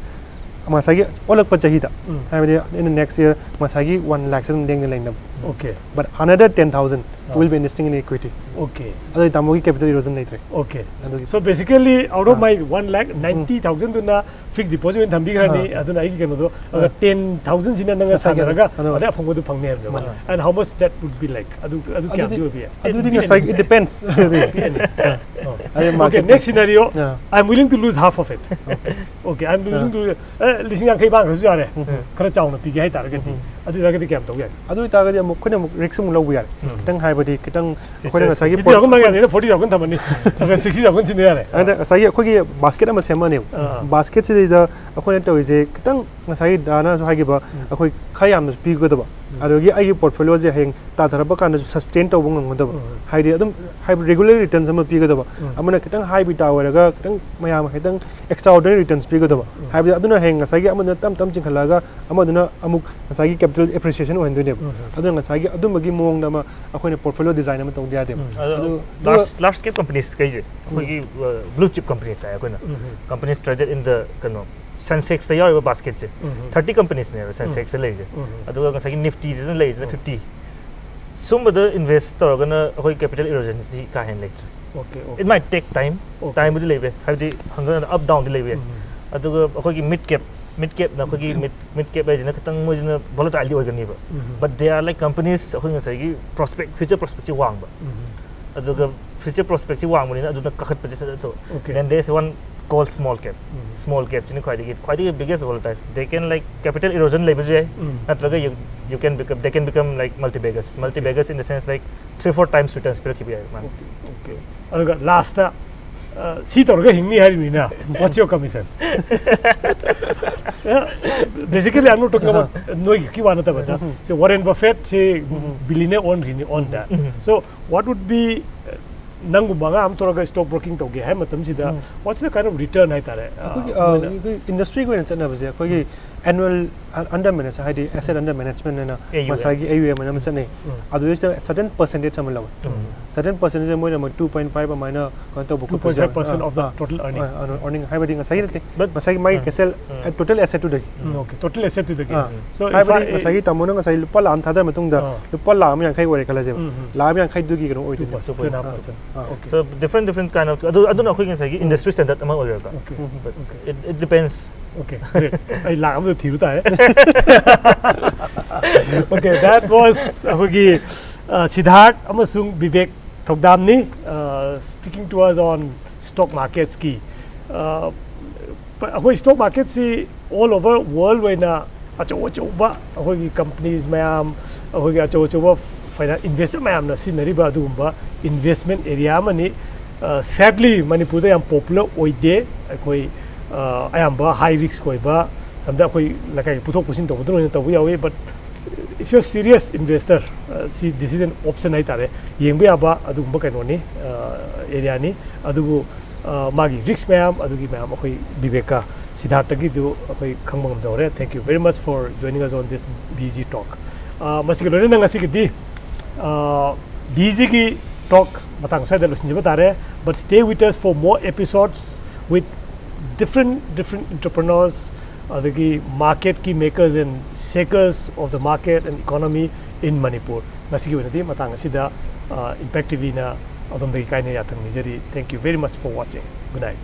ꯉꯁꯥꯏꯒꯤ ꯑꯣꯜꯂꯛꯄ ꯆꯍꯤꯗ, ꯎꯝ꯫ ꯍꯥꯏꯕꯗꯤ in the next year ꯉꯁꯥꯏꯒꯤ one lakh ꯁꯦ ꯑꯗꯨꯝ ꯂꯦꯡꯗꯅ ꯂꯩꯅꯕ꯫ Okay꯫ But another ten thousand ah. Will be investing in equity꯫ Okay꯫ ꯑꯗꯨꯗꯤ ꯇꯥꯃꯣꯒꯤ capital erosion ꯂꯩꯇ꯭ꯔꯦ꯫ Okay꯫ ꯑꯗꯨꯒꯤ So basically, out of ah. My one lakh, um. Ninety thousand ꯗꯨꯅ fixed deposit ꯑꯣꯏꯅ ꯊꯝꯕꯤꯈ꯭ꯔꯅꯤ, ꯑꯥ꯫ ꯑꯗꯨꯅ ꯑꯩꯒꯤ ꯀꯩꯅꯣꯗꯣ, ꯑꯥ꯫ ꯑꯗꯨꯒ ten thousand ꯁꯤꯅ ꯅꯪꯅ ꯉꯁꯥꯏꯒꯤ ꯁꯥꯟꯅꯔꯒ ꯑꯗꯨ ꯑꯗꯩ ꯑꯐꯪꯕꯗꯨ ꯐꯪꯅꯤ ꯍꯥꯏꯕꯅꯦꯕ꯫ ꯃꯥꯅꯦ꯫ And how much that would be like? ꯑꯗꯨ, ꯑꯗꯨ ꯀꯌꯥꯗꯤ ꯑꯗꯨꯗꯤ, ꯑꯣꯏꯕ ꯌꯥꯏ? ꯑꯗꯨꯗꯤ ꯉꯁꯥꯏ, it depends꯫ ꯑꯗꯨꯗꯤ꯫ ꯑꯥ꯫ ꯑꯗꯩ Okay, market next scenario, ah. I'm willing to lose half of it꯫ Okay, I'm willing ah. To, ꯑꯦ, ꯂꯤꯁꯤꯡ ꯌꯥꯡꯈꯩ ꯃꯥꯡꯈ꯭ꯔꯁꯨ ꯌꯥꯔꯦ꯫ ꯎꯝ꯫ ꯈꯔ ꯆꯥꯎꯅ ꯄꯤꯒꯦ ꯍꯥꯏ ꯇꯥꯔꯒꯗꯤ꯫ ꯎꯝ꯫ ꯑꯗꯨ ꯑꯣꯏꯇꯥꯔꯒꯗꯤ ꯀꯌꯥꯝ ꯇꯧ ꯌꯥꯏ? ꯑꯗꯨ ꯑꯣꯏꯇꯥꯔꯒꯗꯤ ꯑꯃꯨꯛ ꯑꯩꯈꯣꯏꯅ ꯑꯃꯨꯛ risk ꯑꯃꯨꯛ ꯂꯧꯕ ꯌꯥꯔꯦ꯫ ꯎꯝ꯫ ꯈꯤꯇꯪ ꯍꯥꯏꯕꯗꯤ ꯈꯤꯇꯪ ꯑꯩꯈꯣꯏꯅ ꯉꯁꯥꯏꯒꯤ fifty thousand ꯃꯥꯡ ꯌꯥꯅꯤꯅ forty thousand ꯊꯝꯃꯅꯤ꯫ ꯈꯔ sixty thousand ꯁꯤꯟꯅ ꯌꯥꯔꯦ꯫ ꯑꯗ ꯉꯁꯥꯏꯒꯤ ꯑꯩꯈꯣꯏꯒꯤ basket ꯑꯃ ꯁꯦꯝꯃꯅꯦꯕ꯫ ꯑꯥ꯫ Basket ꯁꯤꯗꯩꯗ ꯑꯩꯈꯣꯏꯅ ꯇꯧꯔꯤꯁꯦ ꯈꯤꯇꯪ ꯉꯁꯥꯏꯒꯤ ꯗꯥꯅꯁꯨ ꯍꯥꯏꯈꯤꯕ, ꯎꯝ꯫ ꯑꯩꯈꯣꯏ ꯈꯔ ꯌꯥꯝꯅꯁꯨ ꯄꯤꯒꯗꯕ꯫ ꯎꯝ꯫ ꯑꯗꯒꯤ ꯑꯩꯒꯤ portfolio ꯁꯦ ꯍꯌꯦꯡ ꯇꯥꯊꯔꯛꯄ ꯀꯥꯟꯗꯁꯨ sustain ꯇꯧꯕ ꯉꯝꯒꯗꯕ꯫ ꯎꯝ꯫ ꯍꯥꯏꯗꯤ ꯑꯗꯨꯝ ꯍꯥꯏꯕꯗꯤ regular returns ꯑꯃ ꯄꯤꯒꯗꯕ꯫ ꯎꯝ꯫ ꯑꯃꯅ ꯈꯤꯇꯪ high beta ꯑꯣꯏꯔꯒ ꯈꯤꯇꯪ ꯃꯌꯥꯝ ꯈꯤꯇꯪ extraordinary returns ꯄꯤꯒꯗꯕ꯫ ꯎꯝ꯫ ꯍꯥꯏꯕꯗꯤ ꯑꯗꯨꯅ ꯍꯌꯦꯡ ꯉꯁꯥꯏꯒꯤ ꯑꯃꯗꯨꯅ ꯇꯞ ꯇꯞ ꯆꯤꯡꯈꯠꯂꯛꯑꯒ ꯑꯃꯗꯨꯅ ꯑꯃꯨꯛ ꯉꯁꯥꯏꯒꯤ capital appreciation ꯑꯣꯏꯍꯟꯗꯣꯏꯅꯦꯕ꯫ ꯎꯝ꯫ ꯑꯗꯨꯅ ꯉꯁꯥꯏꯒꯤ ꯑꯗꯨꯝꯕꯒꯤ ꯃꯑꯣꯡꯗ ꯑꯃ ꯑꯩꯈꯣꯏꯅ portfolio design ꯑꯃ ꯇꯧꯗ ꯌꯥꯗꯦꯕ꯫ ꯎꯝ꯫ ꯑꯗꯣ ꯑꯗꯨ large, large cap companies ꯈꯩꯁꯦ, ꯎꯝ꯫ ꯑꯩꯈꯣꯏꯒꯤ, ꯑ, blue chip companies ꯍꯥꯏ ꯑꯩꯈꯣꯏꯅ꯫ ꯎꯝ꯫ Companies traded in the, ꯀꯩꯅꯣ, Sensex ꯇ ꯌꯥꯎꯔꯤꯕ basket ꯁꯦ, ꯎꯝ꯫ Thirty companies ꯅꯦꯕ ꯎꯝ꯫ Sensex ꯇ ꯂꯩꯔꯤꯁꯦ꯫ ꯎꯝ꯫ ꯑꯗꯨꯒ ꯉꯁꯥꯏꯒꯤ Nifty ꯁꯤꯅ ꯂꯩꯔꯤꯁꯤꯅ ꯎꯝ꯫ Fifty꯫ ꯁꯨꯝꯕꯗ invest ꯇꯧꯔꯒꯅ ꯑꯩꯈꯣꯏ capital erosion ꯁꯤ ꯀꯥ ꯍꯦꯟꯅ ꯂꯩꯇ꯭ꯔꯦ꯫ Okay, okay꯫ It might take time꯫ Okay꯫ Time ꯕꯨꯗꯤ ꯂꯩꯕ ꯌꯥꯏ꯫ ꯍꯥꯏꯕꯗꯤ ꯍꯪꯒꯠ ꯍꯟꯗ up down ꯗꯤ ꯂꯩꯕ ꯌꯥꯏ꯫ ꯎꯝ꯫ ꯑꯗꯨꯒ ꯑꯩꯈꯣꯏꯒꯤ mid cap, mid cap ꯅ ꯑꯩꯈꯣꯏꯒꯤ ꯎꯝ꯫ Mid, mid cap ꯍꯥꯏꯁꯤꯅ ꯈꯤꯇꯪ ꯃꯣꯏꯁꯤꯅ volatile D ꯑꯣꯏꯒꯅꯤꯕ꯫ Um. But they are like companies ꯑꯩꯈꯣꯏ ꯉꯁꯥꯏꯒꯤ prospect, future prospect ꯁꯤ ꯋꯥꯡꯕ꯫ ꯎꯝ꯫ ꯑꯗꯨꯒ future prospect ꯁꯤ ꯋꯥꯡꯕꯅꯤꯅ ꯑꯗꯨꯅ ꯀꯥꯈꯠꯄꯁꯦ ꯁꯠ ꯁꯠ ꯊꯣꯛꯑꯦ꯫ Okay꯫ Then there is one called small cap꯫ Um. Small cap ꯁꯤꯅ ꯈ꯭ꯋꯥꯏꯗꯒꯤ, ꯈ꯭ꯋꯥꯏꯗꯒꯤ biggest volatile꯫ They can, like, capital erosion ꯂꯩꯕꯁꯨ ꯌꯥꯏ, ꯎꯝ꯫ ꯅꯠꯇ꯭ꯔꯒ you, you can become, they can become, like, multi baggers꯫ Multi baggers in the sense, like, three, four times returns ꯄꯤꯔꯛꯈꯤꯕ ꯌꯥꯏ ꯃꯥꯅ꯫ Okay, okay꯫ ꯑꯗꯨꯒ last ꯇ, ꯑ, ꯁꯤ ꯇꯧꯔꯒ ꯍꯤꯡꯅꯤ ꯍꯥꯏꯔꯤꯕꯅꯤꯅ, what's your commission? Basically, I'm not talking about ꯅꯣꯏꯒꯤ ꯋꯥ ꯅꯠꯇꯕꯗ, ꯎꯝ꯫ ꯁꯤ Warren Buffett ꯁꯤ ꯎꯝ꯫ Billionaire ꯑꯣꯟꯈ꯭ꯔꯤꯅꯤ, on that꯫ Um. So, what would be, uh, ꯅꯪꯒꯨꯝꯕ ꯑꯉꯥꯡ ꯑꯃ ꯊꯣꯛꯂꯒ stock broking ꯇꯧꯒꯦ ꯍꯥꯏꯕ ꯃꯇꯝꯁꯤꯗ, ꯎꯝ꯫ What's the kind of return ꯍꯥꯏꯇꯥꯔꯦ? ꯑ, ꯑꯩꯈꯣꯏꯒꯤ, ꯑ, ꯃꯣꯏꯅ ꯑꯩꯈꯣꯏ industry ꯒꯤ ꯑꯣꯏꯅ ꯆꯠꯅꯕꯁꯦ, ꯑꯩꯈꯣꯏꯒꯤ ꯎꯝ꯫ ꯑꯦꯅꯨꯋꯦꯜ ꯑꯟꯗꯔ ꯃꯦꯅꯦꯖ ꯍꯥꯏꯗꯤ ꯑꯦꯁꯦꯠ ꯑꯟꯗꯔ ꯃꯦꯅꯦꯖꯃꯦꯟ ꯍꯥꯏꯅ AUM. ꯉꯁꯥꯏꯒꯤ ꯑꯦ ꯌꯨ ꯑꯦꯝ ꯍꯥꯏꯅ ꯑꯃ ꯆꯠꯅꯩ꯫ ꯎꯝ. ꯑꯗꯨꯗꯩꯁꯤꯗ ꯁꯔꯇꯟ ꯄꯔꯁꯦꯟꯇꯦꯖ ꯑꯃ ꯂꯧꯋꯦ꯫ ꯎꯝ. ꯁꯔꯇꯟ ꯄꯔꯁꯦꯟꯇꯦꯖ ꯃꯣꯏꯅ ꯑꯃꯨꯛ ꯇꯨ ꯄꯣꯏꯟ ꯐꯥꯏꯚ ꯑꯗꯨꯃꯥꯏꯅ ꯀꯩꯅꯣ ꯇꯧꯕ Two point five percent of the total earning. ꯑꯔꯅꯤꯡ ꯍꯥꯏꯕꯗꯤ ꯉꯁꯥꯏꯒꯤ ꯅꯠꯇꯦ, But- ꯉꯁꯥꯏꯒꯤ ꯃꯥꯒꯤ ꯎꯝ. ꯀꯦꯁꯦꯜ ꯎꯝ. ꯇꯣꯇꯦꯜ ꯑꯦꯁꯦꯠꯇꯨꯗꯒꯤ꯫ Um, okay. Total asset ꯇꯨꯗꯒꯤ. ꯑꯥ. So, if ꯍꯥꯏꯕꯗꯤ I- ꯉꯁꯥꯏꯒꯤ ꯇꯥꯃꯣꯅ ꯉꯁꯥꯏ ꯂꯨꯄꯥ ꯂꯥꯈ ꯑꯃ ꯊꯥꯗꯔ ꯃꯇꯨꯡꯗ ꯑꯥ. ꯂꯨꯄꯥ ꯂꯥꯈ ꯑꯃ ꯌꯥꯡꯈꯩ ꯑꯣꯏꯔꯦ ꯈꯜꯂꯁꯦꯕ꯫ ꯎꯝ, ꯎꯝ. ꯂꯥꯈ ꯑꯃ ꯌꯥꯡꯈꯩꯗꯨꯒꯤ ꯀꯩꯅꯣ Two ꯑꯣꯏꯗꯣꯏꯅꯦ꯫ percent, two and a half percent. Ah. Okay. So different different kind of ꯑꯗꯨ ꯑꯗꯨꯅ ꯑꯩꯈꯣꯏꯒꯤ ꯉꯁꯥꯏꯒꯤ industry standard ꯑꯃ ꯑꯣꯏꯔꯒ Okay. But it, it depends. Okay. Great. ꯑꯩ ꯂꯥꯛ ꯑꯃꯗ ꯊꯤꯕ ꯇꯥꯔꯦ꯫ Okay, that was ꯑꯩꯈꯣꯏꯒꯤ ꯁꯤꯗꯥꯔꯠ ꯑꯃꯁꯨꯡ Bibek ꯊꯧꯗꯥꯝꯅꯤ, speaking to us on stock markets ꯀꯤ꯫ ꯑꯩꯈꯣꯏ stock market ꯁꯤ all over world ꯑꯣꯏꯅ ꯑꯆꯧ ꯑꯆꯧꯕ ꯑꯩꯈꯣꯏꯒꯤ companies ꯃꯌꯥꯝ, ꯑꯩꯈꯣꯏꯒꯤ ꯑꯆꯧ ꯑꯆꯧꯕ ꯐꯥꯏꯅꯥꯟ ꯏꯟꯚꯦꯁꯇꯔ ꯃꯌꯥꯝꯅ ꯁꯤꯖꯤꯟꯅꯔꯤꯕ ꯑꯗꯨꯒꯨꯝꯕ investment area ꯑꯃꯅꯤ꯫ Sadly ꯃꯅꯤꯄꯨꯔꯗ ꯌꯥꯝ popular ꯑꯣꯏꯗꯦ꯫ ꯑꯩꯈꯣꯏ ꯑꯌꯥꯝꯕ high risk ꯑꯣꯏꯕ, ꯁꯝꯗ ꯑꯩꯈꯣꯏ ꯂꯩꯀꯥꯏꯒꯤ ꯄꯨꯊꯣꯛ ꯄꯨꯁꯤꯟ ꯇꯧꯕꯗ ꯑꯣꯏꯅ ꯇꯧꯕ ꯌꯥꯎꯏ꯫ But if you're serious investor, ꯁꯤ this is an option ꯍꯥꯏꯇꯥꯔꯦ, ꯌꯦꯡꯕ ꯌꯥꯕ ꯑꯗꯨꯒꯨꯝꯕ ꯀꯩꯅꯣꯅꯤ, area ꯅꯤ꯫ ꯑꯗꯨꯕꯨ ꯃꯥꯒꯤ risk ꯃꯌꯥꯝ ꯑꯗꯨꯒꯤ ꯃꯌꯥꯝ ꯑꯩꯈꯣꯏ ꯕꯤꯕꯦꯛꯀ ꯁꯤꯗꯥꯔꯠꯇꯒꯤꯗꯨ ꯑꯩꯈꯣꯏ ꯈꯪꯕ ꯉꯝꯖꯍꯧꯔꯦ꯫ Thank you very much for joining us on this B G talk. ꯃꯁꯤꯒ ꯂꯣꯏꯅꯅ ꯉꯁꯤꯒꯤꯗꯤ B G ꯒꯤ talk ꯃꯇꯥꯡ ꯁ꯭ꯋꯥꯏꯗ ꯂꯣꯏꯁꯤꯟꯖꯕ ꯇꯥꯔꯦ꯫ But stay with us for more episodes with different different entrepreneurs, ꯑꯗꯒꯤ market ꯀꯤ makers and shakers of the market and economy in Manipur꯫ ꯉꯁꯤꯒꯤ ꯑꯣꯏꯅꯗꯤ ꯃꯇꯥꯡ ꯑꯁꯤꯗ Impact T V ꯅ ꯑꯗꯣꯝꯗꯒꯤ ꯀꯥꯏꯅ ꯌꯥꯊꯪ ꯅꯤꯖꯔꯤ꯫ Thank you very much for watching. Good night.